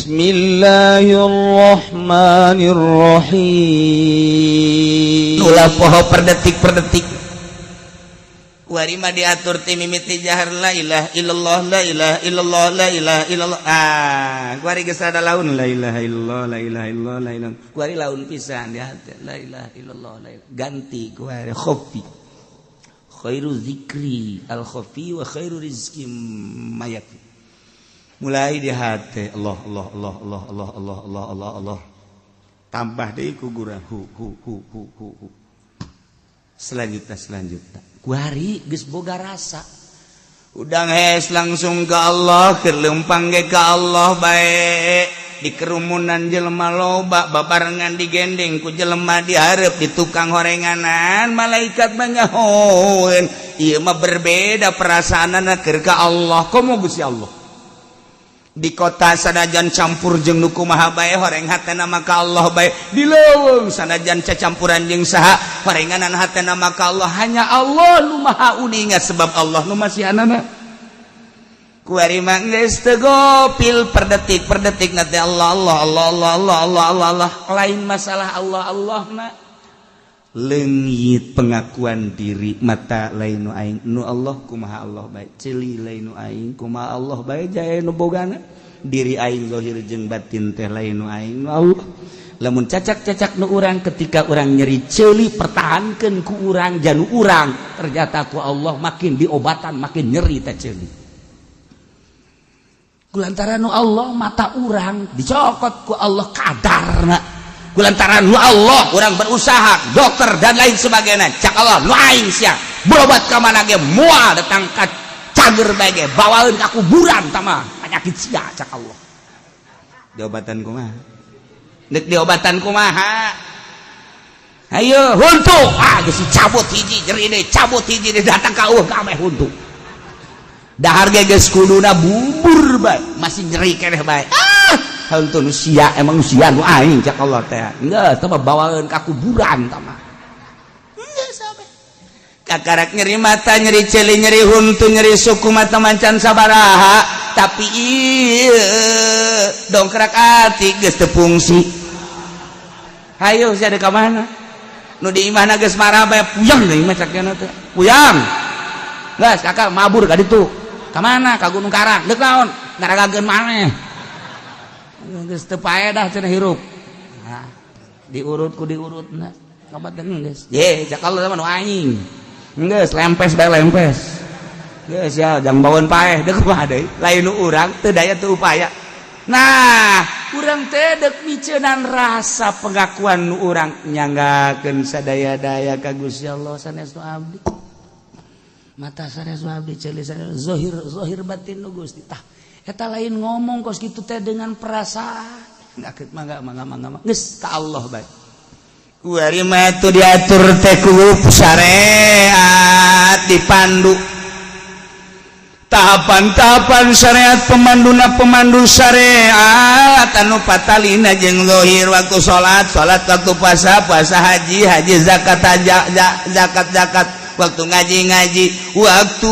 Bismillahirrahmanirrahim. Ulah poho per detik per detik. Kuari mah diatur ti mimiti jahar la ilaha illallah, la ilaha illallah, la ilaha illallah. Ah, kuari geus rada laun la ilaha illallah, la ilaha illallah, la ilaha. Kuari laun pisan di hati la ilaha illallah, la ilaha. Ganti kuari khofi. Khairu zikri al khafi wa khairu rizki mayat. Mulai di hati Allah, Allah, Allah, Allah, Allah, Allah, Allah, Allah, Allah, tambah deui ku gurah hu hu hu hu hu hu. Selanjutnya, selanjutnya kuari geus boga rasa udang hes langsung ke Allah, keur leumpang ge ka Allah bae. Di kerumunan jelema loba, babarengan digendeng ku jelema, dihareup di tukang horenganan, malaikat mah nyahoeun ieu mah berbeda perasaanana keur ka Allah. Komo Gusti Allah di kota, sanajan campur jeung nu kumaha bae, horeng hatena mah ka Allah bae. Di leuweung, sanajan cacampuran jeung saha, horenganan hatena mah ka Allah. Hanya Allah nu maha uninga, sebab Allah nu masihanana. Kuari mah geus teu gopil, per detik per detik na teh Allah, Allah, Allah, Allah, Allah, Allah, Allah, Allah. Lain masalah Allah Allah na leungit, pengakuan diri mata lain nu aing, nu Allah. Kumaha Allah bae, ceuli lain nu aing, kumaha Allah bae jae nu bogana. Diri aing zahir jeung batin teh lain nu aing, nu Allah. Lamun cacak-cacak nu urang, ketika urang nyeri ceuli, pertahankeun ku urang janu urang, ternyata ku Allah makin diobatan makin nyeri teh ceuli. Kulantaran nu Allah, mata urang dicokot ku Allah kadarna. Kulantaran nu Allah, urang berusaha dokter dan lain sebagainya, cak Allah nu aing sia berobat ka mana ge moal datang ka cager bae ge, bawaeun ka kuburan tama penyakit sia, cak Allah. Diobatan kumaha? Dek diobatan kumaha? Ayo huntu, ah, geus cabut hiji, nyeri deui, cabut hiji deui, datang ka eueuh kabeh huntu. Dahar ge geus kuduna bubur bae, masih nyeri keneh bae. Ah, huntu nu sia, emang nu sia nu aing, cak Allah teh. Geus teh bawaeun ka kuburan tah mah. Geus sampe kakarak nyeri mata, nyeri ceuli, nyeri huntu, nyeri suku, mata mancan sabaraha, tapi ieu dongkrak ati geus teu fungsi. Hayo sia ka mana nu di imahna geus marah bae, puyeng deui mah cak teh, puyeng. Geus kakak mabur ka ditu. Ka mana? Ka Gunung Karang. Deuk naon? Ngaragageun maneh. Geus teu paedah cenah hirup. Nah, diurut ku diurutna. Kabat geus. Ye, cak Allah mah nu aing. Geus lempes bae, lempes. Geus ya, jang baweun paeh deuk kumaha deui? Lain nu urang, teu daya teu upaya. Nah, urang teh deuk miceunan rasa pengakuan nu urang, nyanggakeun sadaya-daya ka Gusti Allah, sanes nu abdi. Mata sanes nu abdi, ceuli sanes, zahir zahir batin nu Gusti. Tah, eta lain ngomong kos kitu teh, dengan perasaan. Enggak, mangga, mangga, mangga, geus ka Allah bae. Kuari mah itu diatur teh ku syariat, dipandu tahapan-tahapan syariat, pemanduna pemandu syariat anu patalina jeung zahir. Waktu salat salat, waktu puasa puasa, haji haji, zakat zakat zakat, waktu ngaji ngaji, waktu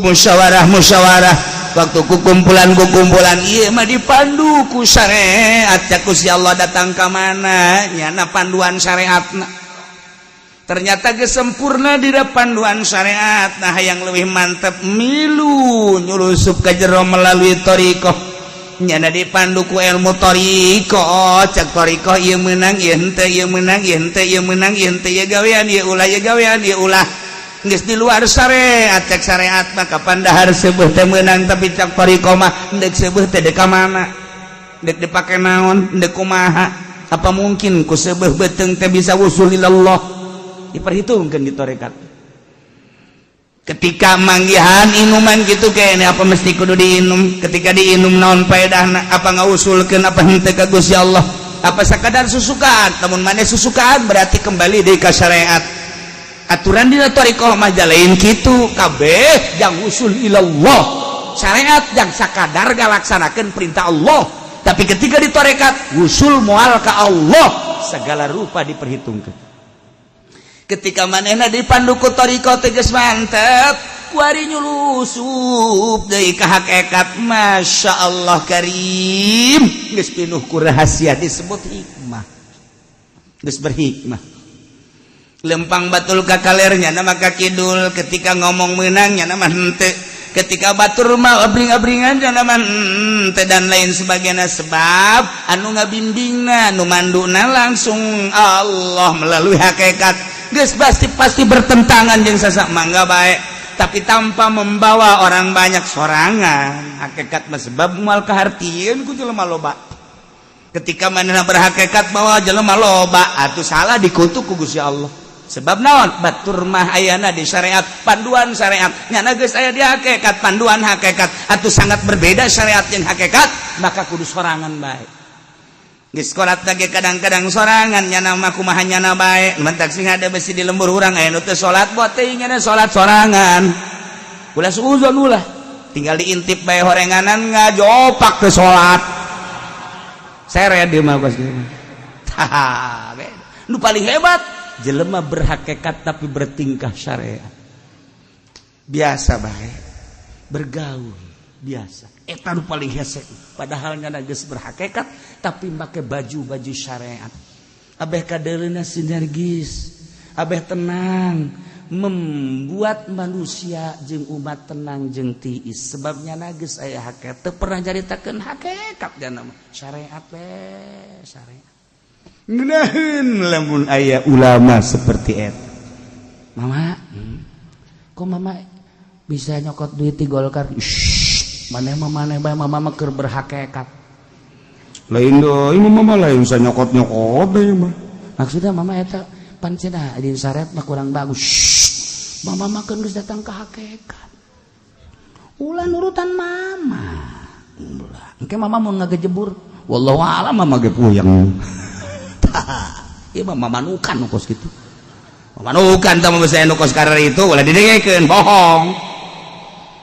musyawarah musyawarah, waktu kukumpulan kukumpulan, ieu mah dipandu ku syariat. Cak Gusti Allah datang ka mana nyana panduan syariatna ternyata gesempurna di panduan syariat. Nah, yang lebih mantap milu nyulusup ke jero melalui thoriqoh, nyana dipandu ku ilmu thoriqoh. Cak thoriqoh, ieu meunang, ieu henteu, ieu meunang, ieu henteu, ieu meunang, ieu henteu, ieu gawean, ieu ulah, ieu gawean, ieu ulah. Geus di luar syariat. Cak syariat mah kapan dahar seubeuh teh meunang, tapi cak thoriqoh mah deuk seubeuh teh deuk ka mana, deuk dipake naon, deuk kumaha, apa mungkin ku seubeuh beuteung teh bisa wusul ilallah? Diperhitungkan di torekat. Ketika manggihan inuman gitu kayaknya, apa mesti kudu diinum? Ketika diinum naon paedahna? Apa ngausulkeun apa henteu ka Gusti Allah? Apa sakadar susukaan? Lamun maneh susukaan, berarti kembali deui ka syariat. Aturan dina thariqah mah lain kitu, kabeh jang usul ilallah. Syariat jang sakadar ngalaksanakeun perintah Allah, tapi ketika di tarekat usul moal ka Allah, segala rupa diperhitungkan. Ketika manehna dipandu ku thariqah tegas mantep. Kuari nyulusup deui ka hakikat. Masya Allah karim, geus pinuh ku rahasia, disebut hikmah, geus berhikmah. Lempang batul ka kalernya nama ka kidul, ketika ngomong menangnya nama henteu, ketika batur mah abring-abringan nama henteu, dan lain sebagainya. Sebab anu ngabimbingna, nu manduna langsung Allah melalui hakikat. Geus pasti pasti bertentangan jeung sasak mangga baik, tapi tanpa membawa orang banyak, sorangan hakikat mah, sebab moal kahartieun ku jelema loba. Ketika manehna berhakikat bawa jelema loba atuh salah, dikutuk ku Gusti Allah. Sebab naon? Batur mah ayana di syariat, panduan syariat, nyana geus aya di hakikat, panduan hakikat. Atuh sangat berbeda syariat jeung hakikat, maka kudu sorangan bae. Geus salat lagi kadang-kadang sorangan, nyana mah kumaha nyana bae. Mentak sing ada besi di lembur urang aya nu teu salat, buat teuing nyana salat sorangan. Ulah suuzon, ulah. Tinggal diintip bae horenganan ngajopak ke salat. Seret dia mah pas gitu. Tah, beda. Nu paling hebat jelema berhakikat tapi bertingkah syariat. Biasa bae. Bergaul biasa. Eta nu paling hese. Padahal nyana geus berhakikat tapi make baju-baju syariat. Abeh kadeuleuna sinergis, abeh tenang, membuat manusia jeung umat tenang jeung tiis. Sebabnya geus aya hakikat, teu pernah nyaritakeun hakikat, nyana mah syariat we, syariat. Ngeunaheun lamun aya ulama seperti eta. Mama, kok mama bisa nyokot duit di Golkar? Shh, maneh mah maneh bae, mama mah keur berhakikat. Lain deui, mama lain bisa nyokot-nyokot deui mah. Maksudnya mama eta pan cenah di syariat mah kurang bagus. Shh, mama mah kan geus datang ke hakikat. Ulah nurutan mama. Ulah. Engke mama mau ngagejebur. Wallahu a'lam, mama ge puyeng. Tah, ieu mah mamanukan nu kos kitu. Mamanukan tah mah bisa nu kos karar itu ulah didengekeun, bohong.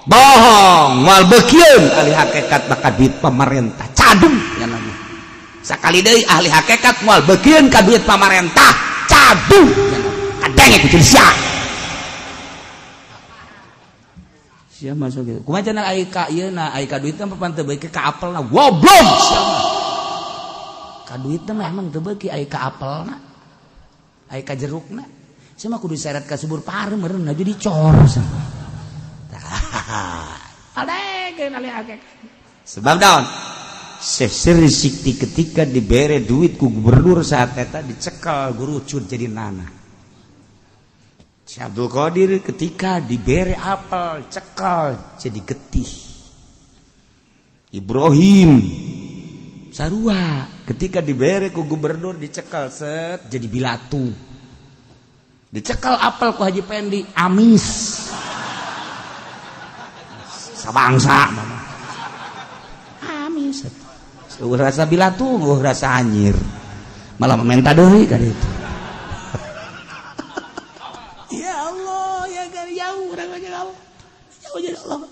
Bohong, moal beukieun ahli hakikat bakal duit pemerintah. Cadung nya mah. Sakali deui, ahli hakikat moal beukieun ka duit pamarentah. Cadung nya mah. Kadenge ku sia. Sia masuk gitu. Kumaha cenah ai ka ieu na, ai ka duitna pan teu beuki ka apelna. Goblok sia mah. Ka duitna mah emang teu beuki, ai ka apelna. Ai ka jerukna. Sia mah kudu seret ka subur pareum meureun jadi cor sama. Tah. Adegeun ahli hakikat. Sebab daun Syekh Sirri Sikti ketika dibere duit ku gubernur saat eta, dicekal gurucut jadi nanah. Syekh Abdul Qadir ketika dibere apel, cekal jadi getih. Ibrahim sarua ketika dibere ku gubernur, dicekal set jadi bilatu. Dicekal apel ku Haji Pendi, amis. Sabangsa mama. Amis. Eueuh rasa bilatu, eueuh rasa anyir. Malah meminta deui ka ditu. Ya Allah, ya kan jauh urang mah jeung Allah. Jauh jeung Allah.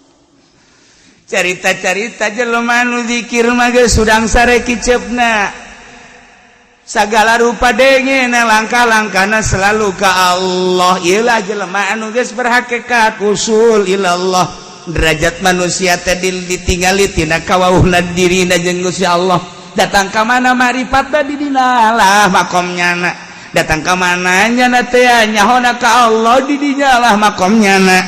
Carita-carita jelema nu zikir mah geus sudang sare kiceupna. Sagala rupa dengena, langkah-langkahna selalu ka Allah. Ieulah jelema anu geus berhakikat usul ilallah. Derajat manusia teh ditingali tina kawauhna dirina jeung Gusti Allah. Datang ka mana marifatna, di dina lah makomnya na. Datang ka mana nyana teh nyahona ka Allah, di dinya lah makomnya na.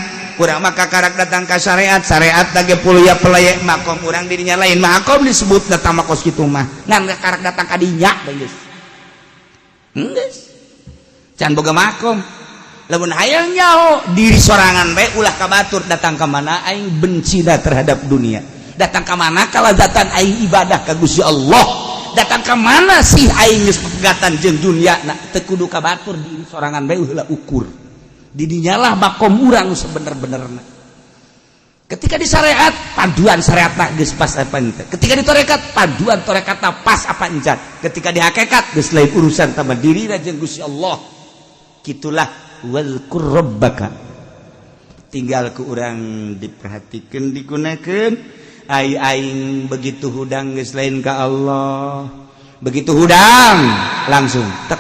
Urang mah kakarak datang ka syariat, syariat lagi puluya pelaya makom urang di dinya lain makom disebut datang makos kitu mah. Ngan kakarak datang ka dinya geus. Geus. Can boga makom. Lamun hayang nyaho diri sorangan bae, ulah ka batur. Datang ka mana aing benci terhadap dunia. Datang ka mana kalazatan aing ibadah ka Gusti Allah. Datang ka mana sih aing geus pegatan jeung dunia na, teu kudu ka batur, diri sorangan bae heula ukur. Di dinyalah makom urang sebener-benerna. Ketika di syariat, panduan syariat geus pas apa ente. Ketika di tarekat, panduan tarekat pas apa encan. Ketika di hakikat geus lain urusan tambah diri jeung Gusti Allah. Kitulah wazkur rabbaka. Tinggal ke urang diperhatikan, digunakan. Ai aing begitu hudang geus lain ka Allah. Begitu hudang langsung tek.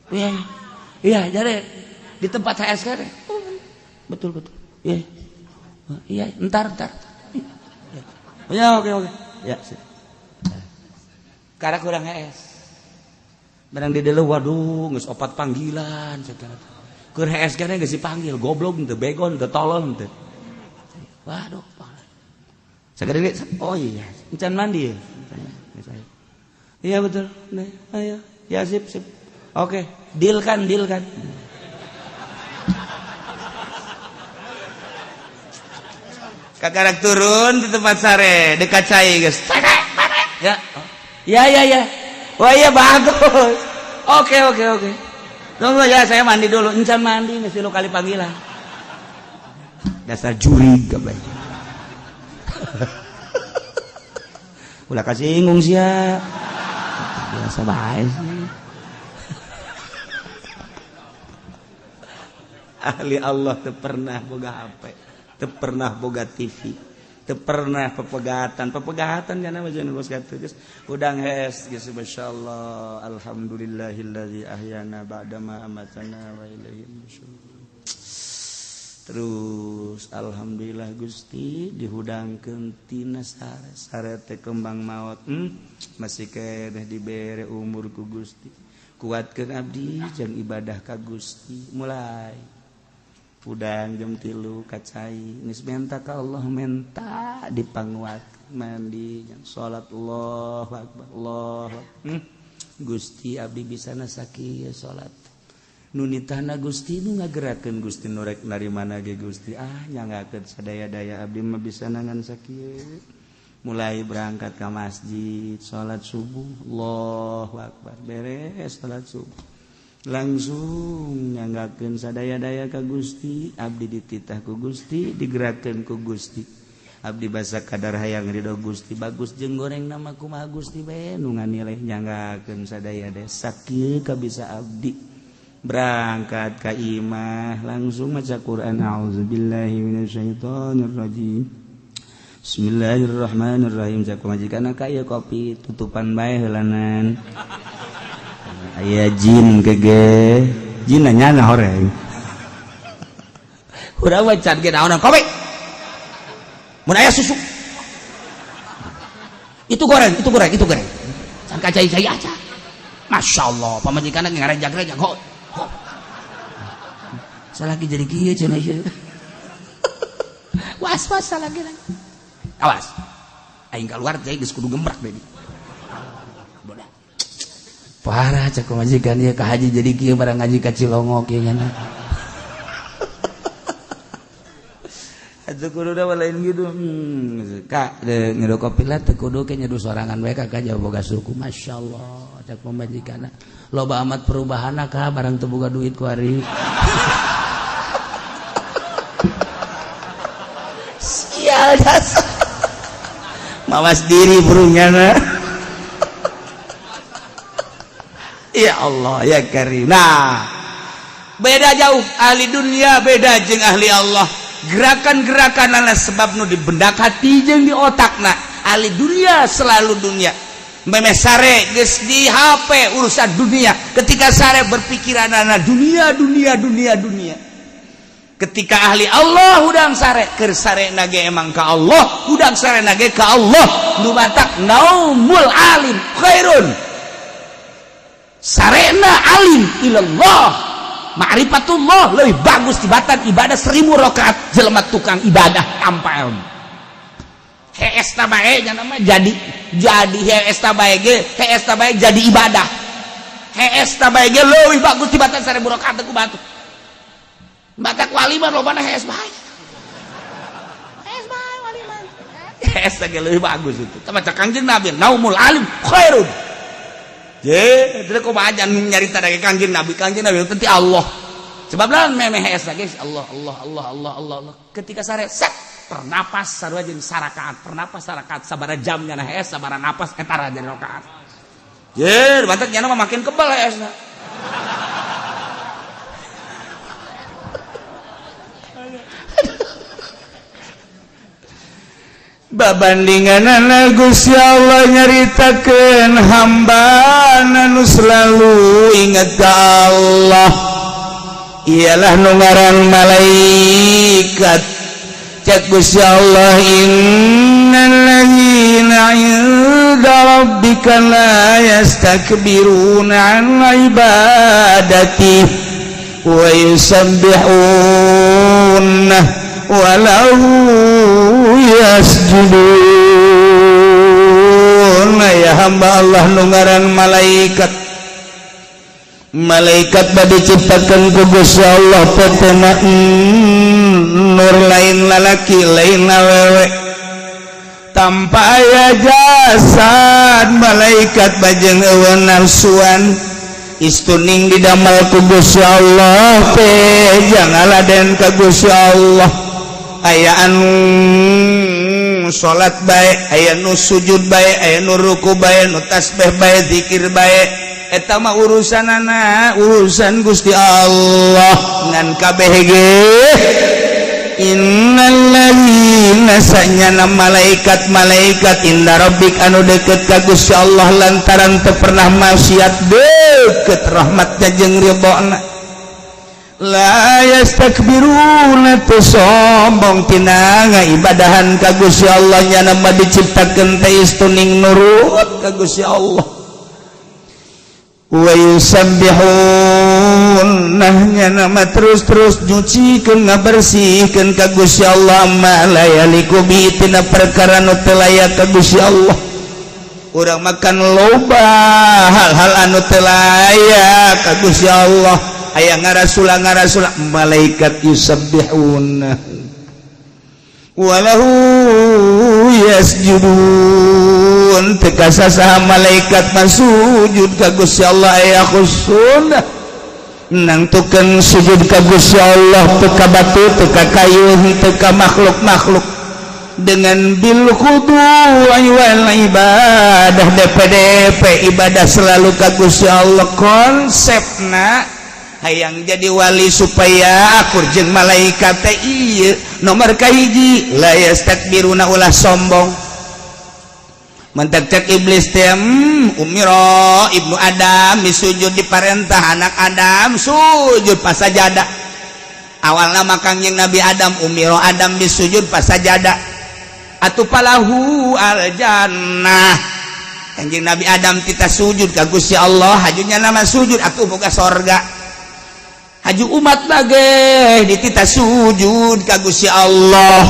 Ya, Iya, jadi di tempat HS kan. Oh, betul betul. Iya. Iya, entar entar. Ya, oke oke. Ya, sip. Karena kurang HS. Barang di dulu, waduh, geus opat panggilan segala. Keur HS kene geus dipanggil, goblok teu, bego teu, tolol teu. Waduh, sagede ge, oh iya, encan mandi ya. Iya betul. Nih, ayo. Ya sip sip. Oke, deal kan, deal kan. Kakarak turun di tempat sare dekat cai geus. Ya. Ya ya ya. Wah iya bagus. Oke oke oke. Tunggu ya, saya mandi dulu. Encan mandi mesti lu kali panggilan. Dasar jurig gabai. Ulah kasinggung sia. Biasa bae sih. Ahli Allah teu pernah boga HP, teu pernah boga TV, teu pernah pepegatan. Pepegatan kana mah jeung geus kitu geus udang hees geus masyaallah. Alhamdulillahillazi ahyana ba'da ma amatana wa ilaihi nusyur. Terus alhamdulillah Gusti dihudangkeun tina sare, sare teh kembang maot, masih keneh dibere umur ku Gusti, kuatkeun abdi jeung ibadah ka Gusti. Mulai udang jam 3 kacai geus menta ka Allah, menta dipanguat, mandi jam salat, Allahu akbar, Allah Gusti abdi bisa sakieu salat nunitahna Gusti nu ngagerakeun Gusti nu rek narimana ge Gusti, ah nyanggakeun sadaya-daya abdi mah bisa nangan sakieu. Mulai berangkat ka masjid salat subuh, Allahu akbar, beres salat subuh langsung nyanggakeun sadaya-daya ka Gusti, abdi dititah ku Gusti, digerakkeun ku Gusti, abdi basa kadar hayang ridho Gusti, bagus jeung goreng nama kumaha Gusti bae nu nganilai, nyanggakeun sadaya-daya sakieu kabisa abdi. Berangkat ka imah langsung maca Quran, auzubillahi minasyaitonir rajim, bismillahirrahmanirrahim. Cak pamajikan ka ieu kopi tutupan bae heulanan. Aya jin kege, jin nanya na horeng. Urang mah can ge naonan kopi. Mun aya susu. Itu goreng, itu goreng, itu goreng. Can ka cai-cai aja. Masya Allah, pamajikan ngarejag-rejag. Ho. Ho. Salaki jadi kieu cenah ieu. Was-was salaki lagi. Awas. Aing keluar teh geus kudu gembrak deui. Parah cek pamajikan ieu ka haji jadi kieu barang ngaji ka Cilongok ieu nya. Atuh kudu da lain gitu. Kak nyeduh kopi lah teu kudu ke nyeduh sorangan bae kakak jauh boga suku. Masyaallah cek pamajikanna. Loba amat perubahanna ka barang teu boga duit ku ari. Sial dasar. Mawas diri burungnya na. Ya Allah ya Karim. Nah, beda jauh ahli dunia beda jeung ahli Allah. Gerakan-gerakan adalah sebab nu di bendak hati jeung di otakna. Ahli dunia selalu dunia. Memeh sare geus di HP urusan dunia. Ketika sare berpikiran dunia dunia dunia dunia. Ketika ahli Allah hudang sare keur sare nage emang ka Allah, hudang sare nage ka Allah. Nu matak naumul alim khairun. Sarena alim ilallah ma'rifatullah lebih bagus tibatan ibadah 1000 rakaat jelema tukang ibadah tanpa ilmu. Hees ta bae nya nama jadi hees ta bae ge, hees ta bae jadi ibadah. Hees ta bae ge leuwih bagus tibatan 1000 rakaat ku batu. Batak wali mah lobana hees bae. Hees bae wali mah. Hees ge leuwih bagus itu. Tah maca Kangjeng Nabi naumul alim khairun. Je, itu kumaha nyarita dari Kangjeng Nabi, Kangjeng Nabi itu Allah. Sebab lawan memeh hees lagi Allah Allah Allah Allah Allah Allah. Ketika sare set pernapas sarua jeung sarakaat, pernapas sarakaat sabara jamnya nah hees sabara napas eta jadi rakaat. Je, batak nya mah makin kebal heesna. Babandingan Gusti Allah nyaritakeun hamba nu selalu ingat ka Allah. Ialah nu ngaran malaikat. Cek Gusti Allah, innalladzina 'inda rabbika la yastakbiruna 'an ibadati wa yusabbihuna wa lahu yasjudun. Ya hamba Allah nu ngaran malaikat, malaikat bade diciptakan ku Gusti Allah potena nur, lain lalaki, lain awewe, tanpa aya jasad. Malaikat bajeng euweuh nafsuan, istuning didamel ku Gusti Allah teh jangaladen ka Gusti Allah. Aya anu salat bae, aya nu sujud bae, aya nu ruku bae, nu tasbih bae, zikir bae, eta mah urusan anak, urusan Gusti Allah. Ngan kabeh ge, innalladzina, sanyana malaikat malaikat, inda rabbik, anu deket ka Gusti Allah, lantaran teu pernah maksiat, deket rahmatnya jeung ridhona, la yastakbiruna, teu sombong tina ngaibadahan ka Gusti Allah. Nyana mah diciptakeun teh istuning nurut ka Gusti Allah. Wa yusabbihun, nama terus-terus nyucikeun, ngabersihkeun ka Gusti Allah, ma la yaliku bi, tina perkara nu teu layak ka Gusti Allah. Urang makan loba hal-hal anu teu layak ka Gusti Allah, aya ngarasula ngarasula. Malaikat yusabbihun walahu yasjudun, teu kasasaha malaikat mah sujud ka Gusti Allah. Aya khusun nangtukeun sujud ka Gusti Allah, teu ka batu, teu ka kayu, teu ka makhluk-makhluk, dengan bil khudu'i wal ibadah, DPDP ibadah selalu ka Gusti Allah. Konsepna hayang jadi wali supaya akur jeung malaikat teh ieu nomor kahiji, la yastakbiruna, ulah sombong. Mentek cek iblis teh, umiro ibnu Adam sujud, diparentah anak Adam sujud pasajada. Awalna mah Kangjeng Nabi Adam, umiro Adam bisujud pasajada atuh falahu al jannah. Kanjeng Nabi Adam kita sujud ka Gusti Allah, hajunya nama sujud atuh boga sorga. Haju umat lagi ditita sujud ka Gusti Allah,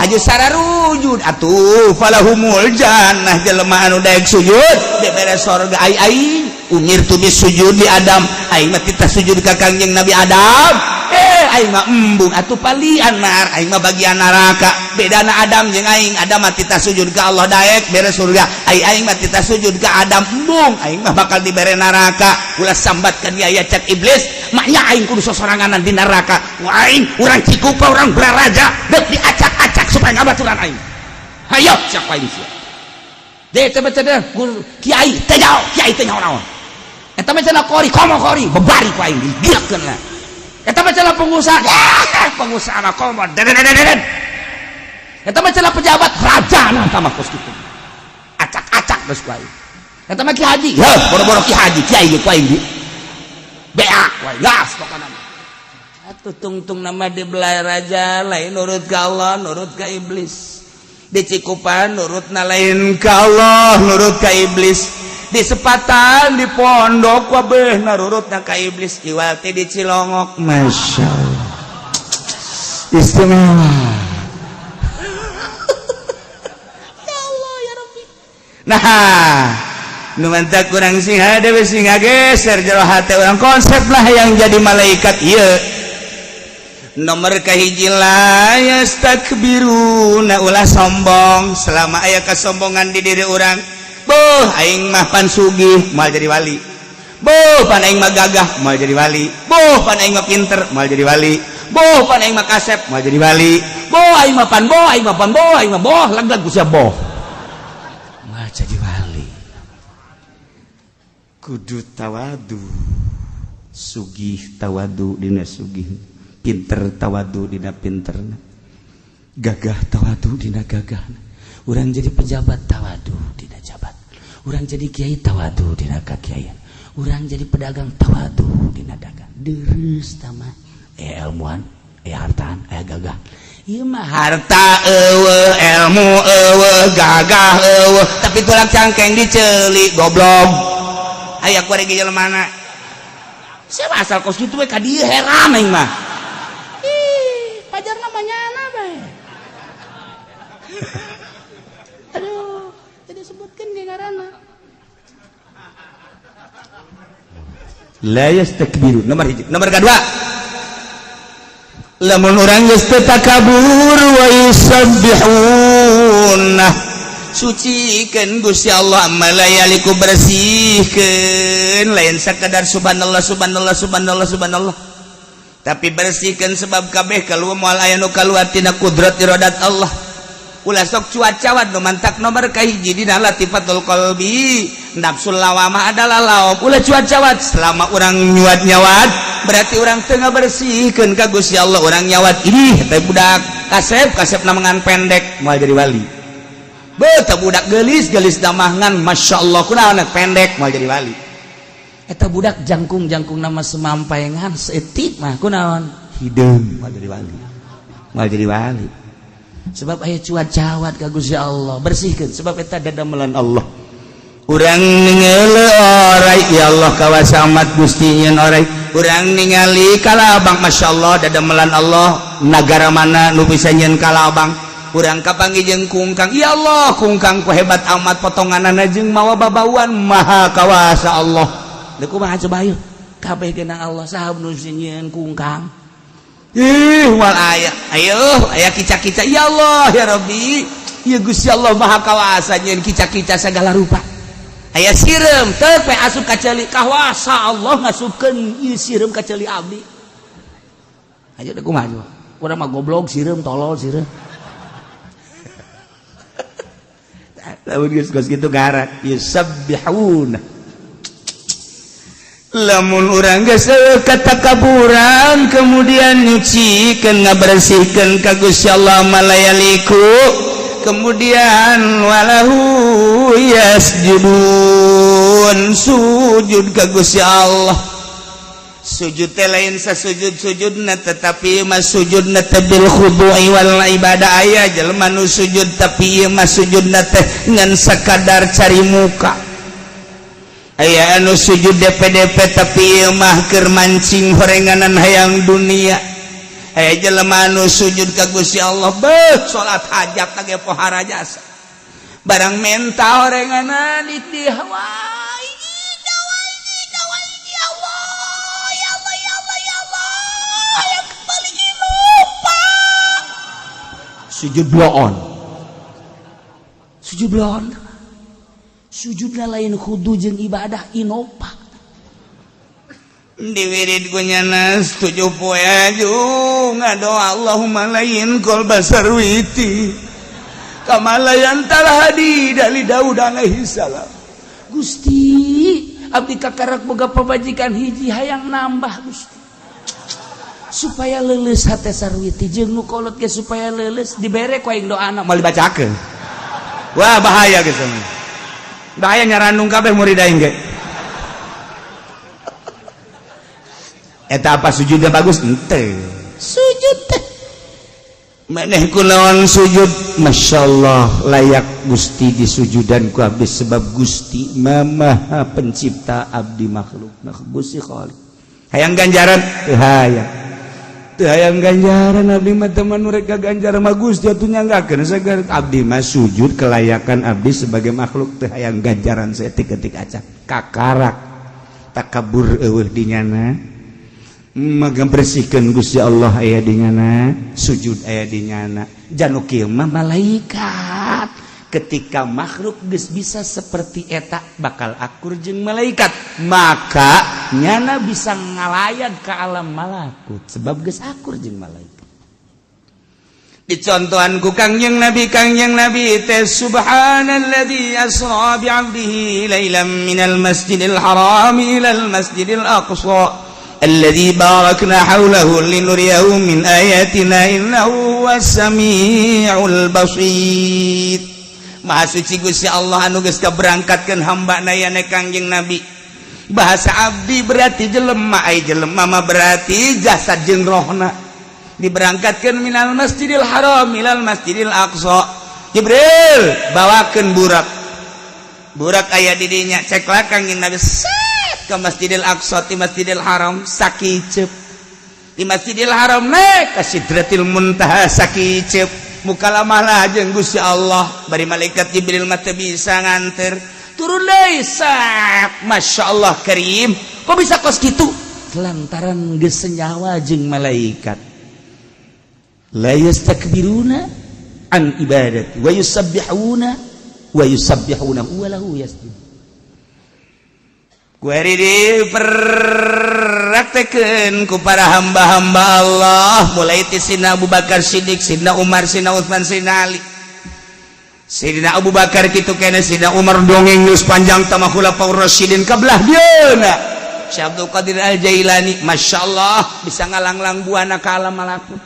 haju sararujud atuh falahumul jannah. Jelema anu daek sujud dibere sorga. Ai aing umirtu bisujud li Adam, aing mah tita sujud ka Kangjeng Nabi Adam, aing mah embung atuh palian nar, aing mah bagian neraka. Bedana Adam jeung aing, Adam mah tita sujud ka Allah daek bere surga, ai aing mah tita sujud ka Adam embung, aing mah bakal dibere neraka. Ulah sambat ka dia ya, cek iblis, maknya aing kudu sosoranganan di neraka. Wah, aing urang Cikupa, urang Balaraja, deuk diacak-acak supaya ngabaturan aing. Hayo siapa aing sia deh teh baca deh kiai teh jauh, kiai teh nyaho naon. Eta mah cenah kori, komo kori bebari ku aing digilakeun lah. Eta mah cenah pengusaha, ya, pengusaha mah komo deden. Eta mah cenah pejabat, raja nah mah kos kitu, acak-acak geus ku aing. Eta mah ki haji, heuh, boro-boro ki haji, kiai ge ku aing di bea ku aing gas pokona mah. Atuh tungtung nama di Balaraja lain nurut ka Allah, nurut ka iblis. Di Cikupan nurut na lain ka Allah, nurut ka iblis. Di Sepatan, di pondok wabeh nurut na ka iblis. Iwal teh di Cilongok, masya Allah, istimewa. Ya Allah, ya Rabbi. Nah, nu mantak kurang sing hade sing ngageser jero hate urang konsep lah yang jadi malaikat ieu. Nomor kahiji, la yastakbiruna, ulah sombong. Selama aya kesombongan di diri urang, boh aing mah pan sugih, moal jadi wali. Boh pan aing mah gagah, moal jadi wali. Boh pan aing mah pinter, moal jadi wali. Boh pan aing mah kasep, moal jadi wali. Boh aing mah pan, boh aing mah pan, boh aing mah boh lag-lag ku sia boh, moal jadi wali. Kudu tawadu. Sugih tawadu dina sugih, pinter tawadu dina pinterna, gagah tawadu dina gagahna. Urang jadi pejabat tawadu dina jabat, urang jadi kiai tawadu dina kakiaian, urang jadi pedagang tawadu dina dagang. Deres tama. Aya ilmuan, aya hartaan, aya gagah. Ieu mah harta eueuh, ilmu eueuh, gagah eueuh, tapi tulang cangkeng diceuli, goblok. Aya ku rek jelema mana? Siapa asal kos kitu we ka dieu, heran aing mah. Ih, pajar namanya bae. Aduh, tidak sebutkan ge ngaranna. La yastakbiru nomor hiji. Nomor kedua, lamun urang geus teu takabur, wa yusabbihun, sucikeun Gusti Allah malayaliku, bersihkeun, lain sakadar subhanallah subhanallah subhanallah subhanallah, tapi bersihkeun sebab kabeh kaluar moal aya nu kaluar tina kudrat iradat Allah. Ulah sok cuaca nu mantak nomor kahiji dina latifatul qalbi, nafsul lawamah adalah laom. Ulah cuaca, selama urang nyuat nyawat berarti urang tengah bersihkeun ka Gusti Allah. Urang nyawat ini teh budak kasep kasep namangan pendek, moal jadi wali. Beuh, budak gelis gelis damangan masya Allah, kunaon pendek, moal jadi wali. Eta budak jangkung jangkung nama semampai ngan seetik mah, kunaon hideung, moal jadi wali, moal jadi wali. Sebab aya cuat-cawat ka Gusti Allah, bersihkeun sebab eta dadamelan Allah. Urang ningali orai, ya Allah, kawasa amat Gusti nyeun orai. Urang ningali kalabang, masya Allah, dadamelan Allah, nagara mana nu bisa nyeun kalabang? Urang kapanggih jeung kungkang, ya Allah, kungkang ku hebat amat potonganana jeung mawa babauan, maha kawasa Allah. Deuk kumaha coba ayo kabeh geunang Allah, saha nu nyieun kungkang? Ih, wal aya. Ayo, aya kica-kica. Ya Allah, ya Rabbi. Ya Gusti Allah Maha Kawasa nyeun kica-kica segala rupa. Aya sireum teu pe asup ka ceuli, kawasa Allah ngasupkeun ieu sireum ka ceuli abdi. Ayo deuk kumaha coba? Urang mah goblok sireum, tolol sireum. Lamun geus geus kitu garak yusabbihuna. Lamun urang geus katakaburan kemudian nyucikeun, ngabersihkeun ka Gusti Allah malayaliku, kemudian walahu yasjudun, sujud ka Gusti Allah. Sujud teh lain sasujud-sujudna, tetapi mah sujudna teh bil khudu'i wal ibadah. Aya jelema nu sujud tapi ieu mah sujudna teh ngan sakadar cari muka. Aya anu sujud DPDP tapi ieu mah keur mancing horenganan hayang dunia. Aya jelema anu sujud ka Gusti Allah, beuh, salat hajat ge pohara jasa, barang menta horenganan di hawa. Ya Allah, ya Allah, ya Allah, ya Allah, hayang kembali lupa sujud bloon, sujud bloon. Sujudna lain khudu jeung ibadah, inopa. Diwirid ku nyanas 7 poe aju ngadoa, Allahumma layin qalba sarwiti kama layantal hadi dari Daud alaihi salam. Gusti, abdi kakarak boga pamajikan hiji, hayang nambah Gusti, supaya leuleus hate sarwiti jeung nu kolot ge supaya leuleus, dibere ku aing doana, moal dibacakeun. Wah, bahaya gitu, bahaya, nyarandung kabeh murid aing ge. Eta apa sujudnya bagus ente? Sujud teh maneh kunaon sujud, masya Allah, layak Gusti disujudan ku abdi sebab Gusti Maha Pencipta, abdi makhluk. Nah, Gusti Khalik hayang ganjaran teu hayang, teu hayang ganjaran abdi mah, teman mereka ganjaran mah Gusti atuh nyanggakeun sagar. Abdi mah sujud kelayakan abdi sebagai makhluk, teu hayang ganjaran saeutik-eutik acan. Kakarak takabur eueuh di nyana, maka bersihkan Gusti Allah aya di nyana, sujud aya di nyana. Janu kieu mah malaikat, ketika makhluk geus bisa seperti eta bakal akur jeung malaikat, maka nyana bisa ngalayat ke alam malakut sebab geus akur jeung malaikat. Dicontohan ku Kangjeng Nabi, Kangjeng Nabi teh subhanalladzi asra bi 'abdihi lailan minal masjidil haram ilal masjidil aqsa alladzi barakna haulahu linuriyahu min ayatina innahu huwas samiul basir. Maha suci Gusti Allah anu geus kaberangkatkeun hamba na yane Kangjeng Nabi. Bahasa abdi berarti jelema, ai jelema mah berarti jasad jeung rohna. Diberangkatkan minal Masjidil Haram ilal Masjidil Aqsa. Jibril bawakeun burak. Burak aya di dinya, ceklak Kangjeng Nabi set ke Masjidil Aqsa ti Masjidil Haram sakiceup. Di Masjidil Haram naik ka Sidratil Muntaha sakiceup. Mukalamah jeung Gusti Allah, bari malaikat Jibril mah teu bisa nganter. Turun deui sak. Masya Allah Karim, kok bisa kos kitu? Lantaran geus senyawa jeung malaikat. La yastakbiruna an ibadati wa yusabbihuna wa yusabbihuna wa lahu yasjud. Kuari diperraktekeun ku para hamba-hamba Allah, mulai ti Sina Abu Bakar Siddiq, Sina Umar, Sina Utsman, Sina Ali. Sidina Abu Bakar kitu kene, Sidina Umar dongeng geus panjang tama Khulafaur Rasyidin kabelah dieuna. Syekh Abdul Qadir Al Jailani, Masya Allah, bisa ngalanglang buana ke alam malakut.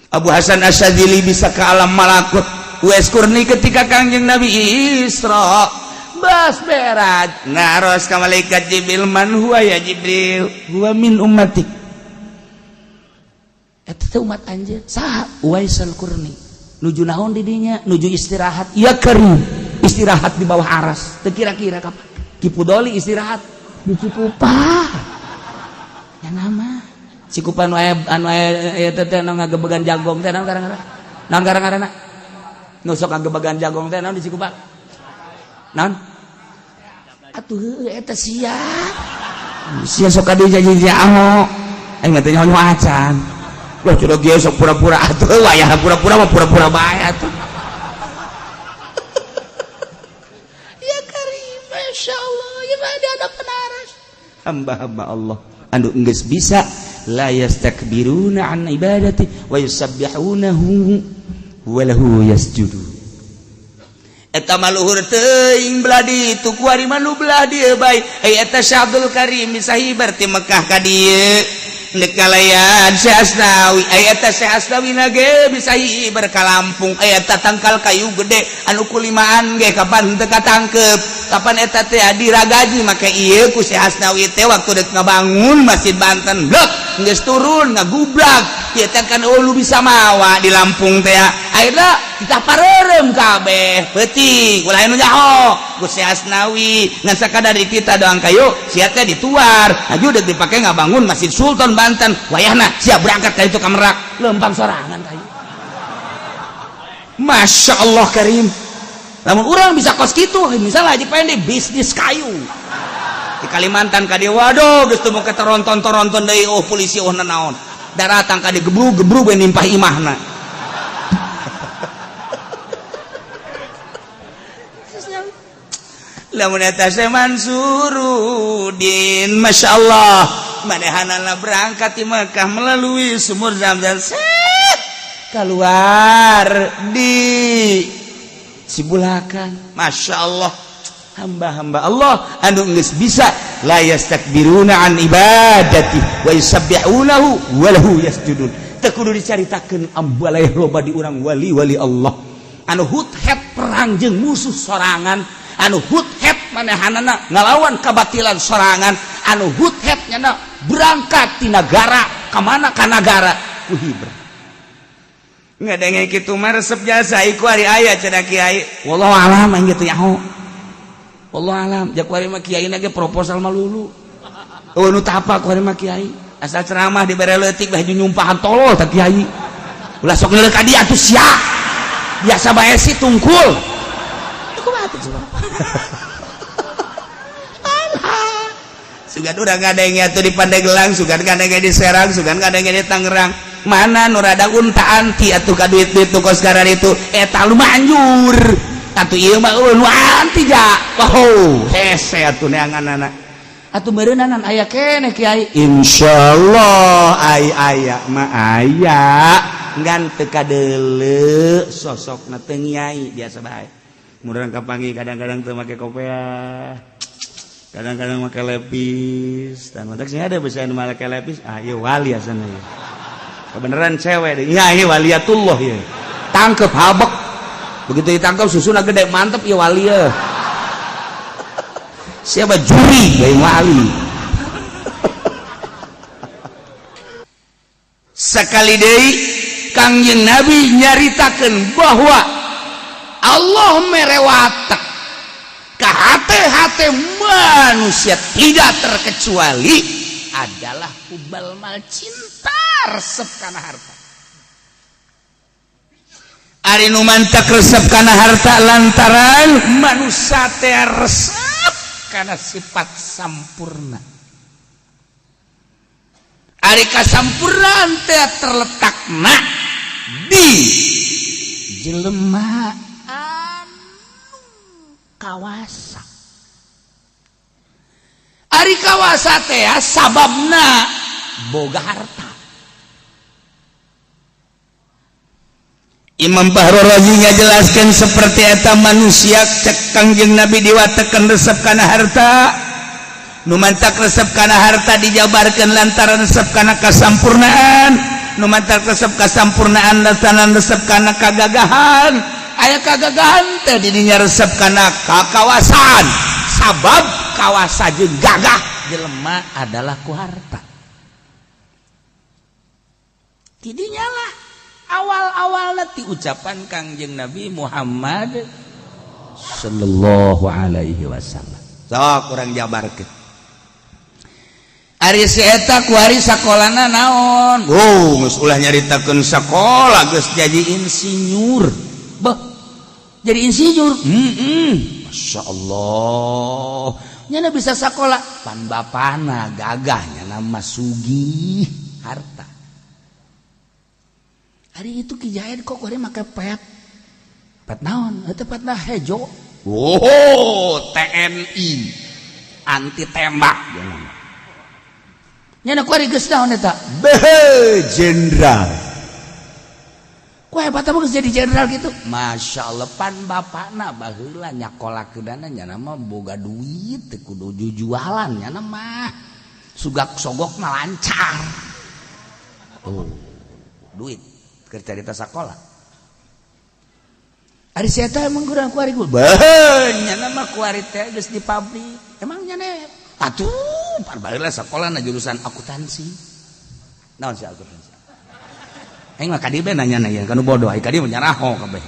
Abu Hasan Asyadzili bisa ke alam malakut. Uwais Qurni ketika Kangjeng Nabi Isra bas berat ngaros ka malaikat Jibril, man huwa ya Jibril? Huwa min ummatik. Eta teh umat anjeun. Saha? Uwais Al-Qurni. Nuju naon di dinya? Nuju istirahat. Ya Karim, istirahat di bawah aras. Teu kira-kira kapan Ki Pudoli istirahat di Cikupa ya, nama Cikupa nu aya, anu aya eta teh, anu ngagebegan jagong teh naon ngaranna? Naon ngaranna nu sok ngagebegan jagong teh naon di Cikupa? Naon atuh heueuh eta? Sia sia sok ka dieu janji aho, aing mah teh nyaho acan. Loh, curug ge sok pura-pura atuh, wayah pura-pura mah pura-pura bae atuh. Ya Karim, Masya Allah, ya ada ada penaras. Hamba-hamba Allah anu geus bisa la yastakbiruna an ibadati wa yusabbihunahu wa lahu yasjudun. Eta mah luhur teuing belah ditu, kuari mah nu belah dieu bae. Ai eta Syekh Abdul Karim bisa hibar ti Mekah ka dieu ndek kalayan Syekh Asnawi. Ai eta Syekh Asnawi na ge bisa hibar ka Lampung. Ai eta tangkal kayu gede anu kulimaan ge kapan teu katangkep, kapan eta teh diragaji make ieu ku Syekh Asnawi teh waktu dek ngabangun Masjid Banten. Blek, geus turun ngagubrak ieu teh kan, oh, lu bisa mawa di Lampung teh. Akhirna kita pareureum kabeh peuting, ulah nu nyaho Gusti Asnawi ngan sakadar di kita doang kayu sia teh dituar aju dek dipake ngabangun Masjid Sultan Banten. Wayahna siap berangkat ka itu ka Merak, lempang sorangan kayu. Masya Allah Karim, lamun urang bisa kos kitu, misalnya Haji Pendi bisnis kayu di Kalimantan ka dieu, waduh, geus teu ke toronton-toronton deui, oh polisi, oh nanaon daratang ka dieu, gebrug-gebrug we nimpah imahna. Lamun eta Syekh Mansurudin, Masya Allah, manehanana berangkat di Mekah melalui sumur Zam-Zam, set keluar di Sibulakan. Masya Allah, hamba-hamba Allah anu geus bisa la yastakbiruna an ibadati wa yusabbihunahu wa lahu yasjudun. Teu kudu dicaritakeun, ambalay loba di urang wali-wali Allah anu huthet perang jeung musuh sorangan, anu huthet manehanana ngalawan kabatilan sorangan, anu huthet nyana berangkat ti nagara ka mana ka nagara ku hibra. Ngadenge kitu mah resep jasa iku ari aya cenah kiai. Wallahu alam, aing gitu nyaho. Wallahu alam, jak kuari mah kiai ge proposal malulu. Oh, nu tapa kuari mah kiai. Asal ceramah dibere leutik beh nyumpahan tolol tah kiai. Ulah sok ngeuleuh ka dieu atuh sia. Biasa bae sih tungkul. Kumaha teh coba? Alah. Sugan urang ngadenge atuh di Pandeglang, sugan ngadenge di Serang, sugan ngadenge di Tangerang. Mana nu rada unta anti atuh ka duit-duit nu kos itu, eta lu manjur atuh ieu mah eueuh nu anti ja. Oh, hese atuh neanganana atuh meureunanan aya keneh kiai. Insyaallah ai aya mah aya, ngan teu kadeuleu sosokna, teu nyai, biasa bae. Murang kapanggih kadang-kadang teu make kopeah, kadang-kadang make lepis dan mantak sih ada bisa nu make lepis. Ah, ieu wali asana ieu. Kebenaran cewek deh. Ya, ini waliatullah ya. Tangkep habek. Begitu ditangkap susuna gede, mantep ya wali ya. Siapa juri lain wali. Sekali deui Kangjeng Nabi nyaritakeun bahwa Allah mere watak ka hate-hate manusia tidak terkecuali adalah hubal mal, cinta resep kana harta. Ari nu mantak resep kana harta lantaran manusia teh resep kana sifat sampurna. Ari kasampurnaan teh terletakna di jelema anu kawasa. Ari kawasa teh sababna boga harta. Imam Bahrul Razi ngajelaskeun seperti eta manusia cek Kangjeng Nabi diwatekeun resep kana harta. Nu mantak resep kana harta dijabarkeun lantaran resep kana kasampurnaan. Nu mantak resep kasampurnaan lantaran resep kana kagagahan. Aya kagagahan teh di dinya resep kana kakawasan. Sabab kawasa jeung gagah jelema adalah ku harta. Tidinya lah awal-awal ti ucapan Kangjeng Nabi Muhammad sallallahu alaihi wasallam. Sok kurang jabarkeun. Ari si eta kuari sakolana naon? Oh, geus ulah nyaritakeun sakola geus jadi insinyur. Beuh. Jadi insinyur. Masya Allah. Nyana bisa sakola pan bapana gagah nyana mah sugih harta. Hari itu Ki Jaid kok kuari make pet. Pet naon? Eta petna hejo. Oh, TNI anti tembak. Nyana kuari geus naon eta? Beuh, jenderal. Ku hebat apa geus jadi jenderal gitu? Masya Allah pan bapakna baheula nyakolakeunana nyana mah boga duit teu kudu jujualan nyana mah. Sugak sogokna lancar. Oh, duit keur carita sakola. Ari si eta emang kurang kuari ku. Beuh, nyana mah kuari teh geus di pabrik. Emang nyana atuh pan baheula sakolana jurusan akuntansi. Naon sih akuntansi? Aing mah ka dieu bae nanya na kanu bodoh, ai ka dieu mah nyaraho kabeh.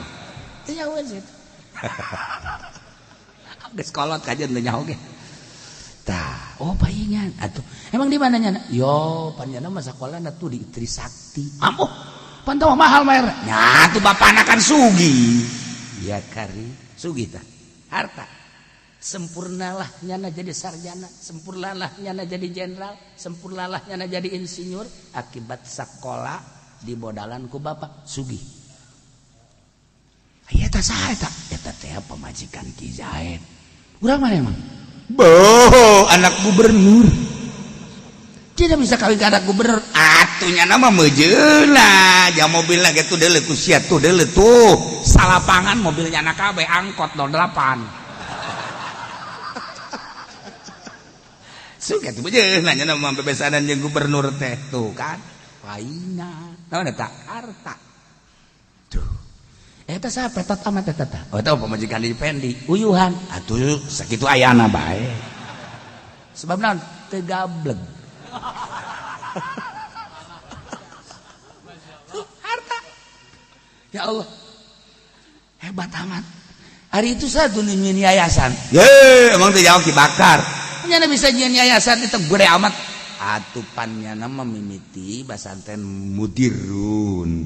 Teu nyahoeun sih. Geus kolot kajeun teu nyaho ge. Tah, oh paingan atuh. Emang di mana nyana? Yo, pan nyana mah sakolana tuh di Trisakti. Ampuh, pan teh mahal bayar. Nya atuh bapana kan sugih. Ya kari, sugih tah. Harta. Sempurnalah nyana jadi sarjana, sempurnalah nyana jadi jenderal, sempurnalah nyana jadi insinyur akibat sekolah di bodalan ku bapak sugih. Aya eta saha eta? Eta teh pamajikan Ki Zaid. Urang mana emang? Boh, anak gubernur. Tidak bisa kawin ke anak gubernur. Atuh nyana mah meujeuna, jang mobilna ge tuh deuleu ku sia tuh deuleu tuh. Salapangan mobilnya anak kabeh angkot 08. Suka tuh meujeuna nyana mah bebesanan jeung gubernur teh tuh kan. Paingan. Naon eta? Harta. Tuh. Eta saha petot amat eta tah? Oh eta pamajikan di Pendi, uyuhan. Atuh sakitu ayana bae. Sebab naon? Teu gableg. Tuh, harta. Ya Allah. Hebat amat. Hari itu satu nyieun yayasan. Ye, emang teu jauh Ki Bakar. Nyana bisa nyieun yayasan itu gede amat. Atuh pan nyana mah mimiti basanten mudirun.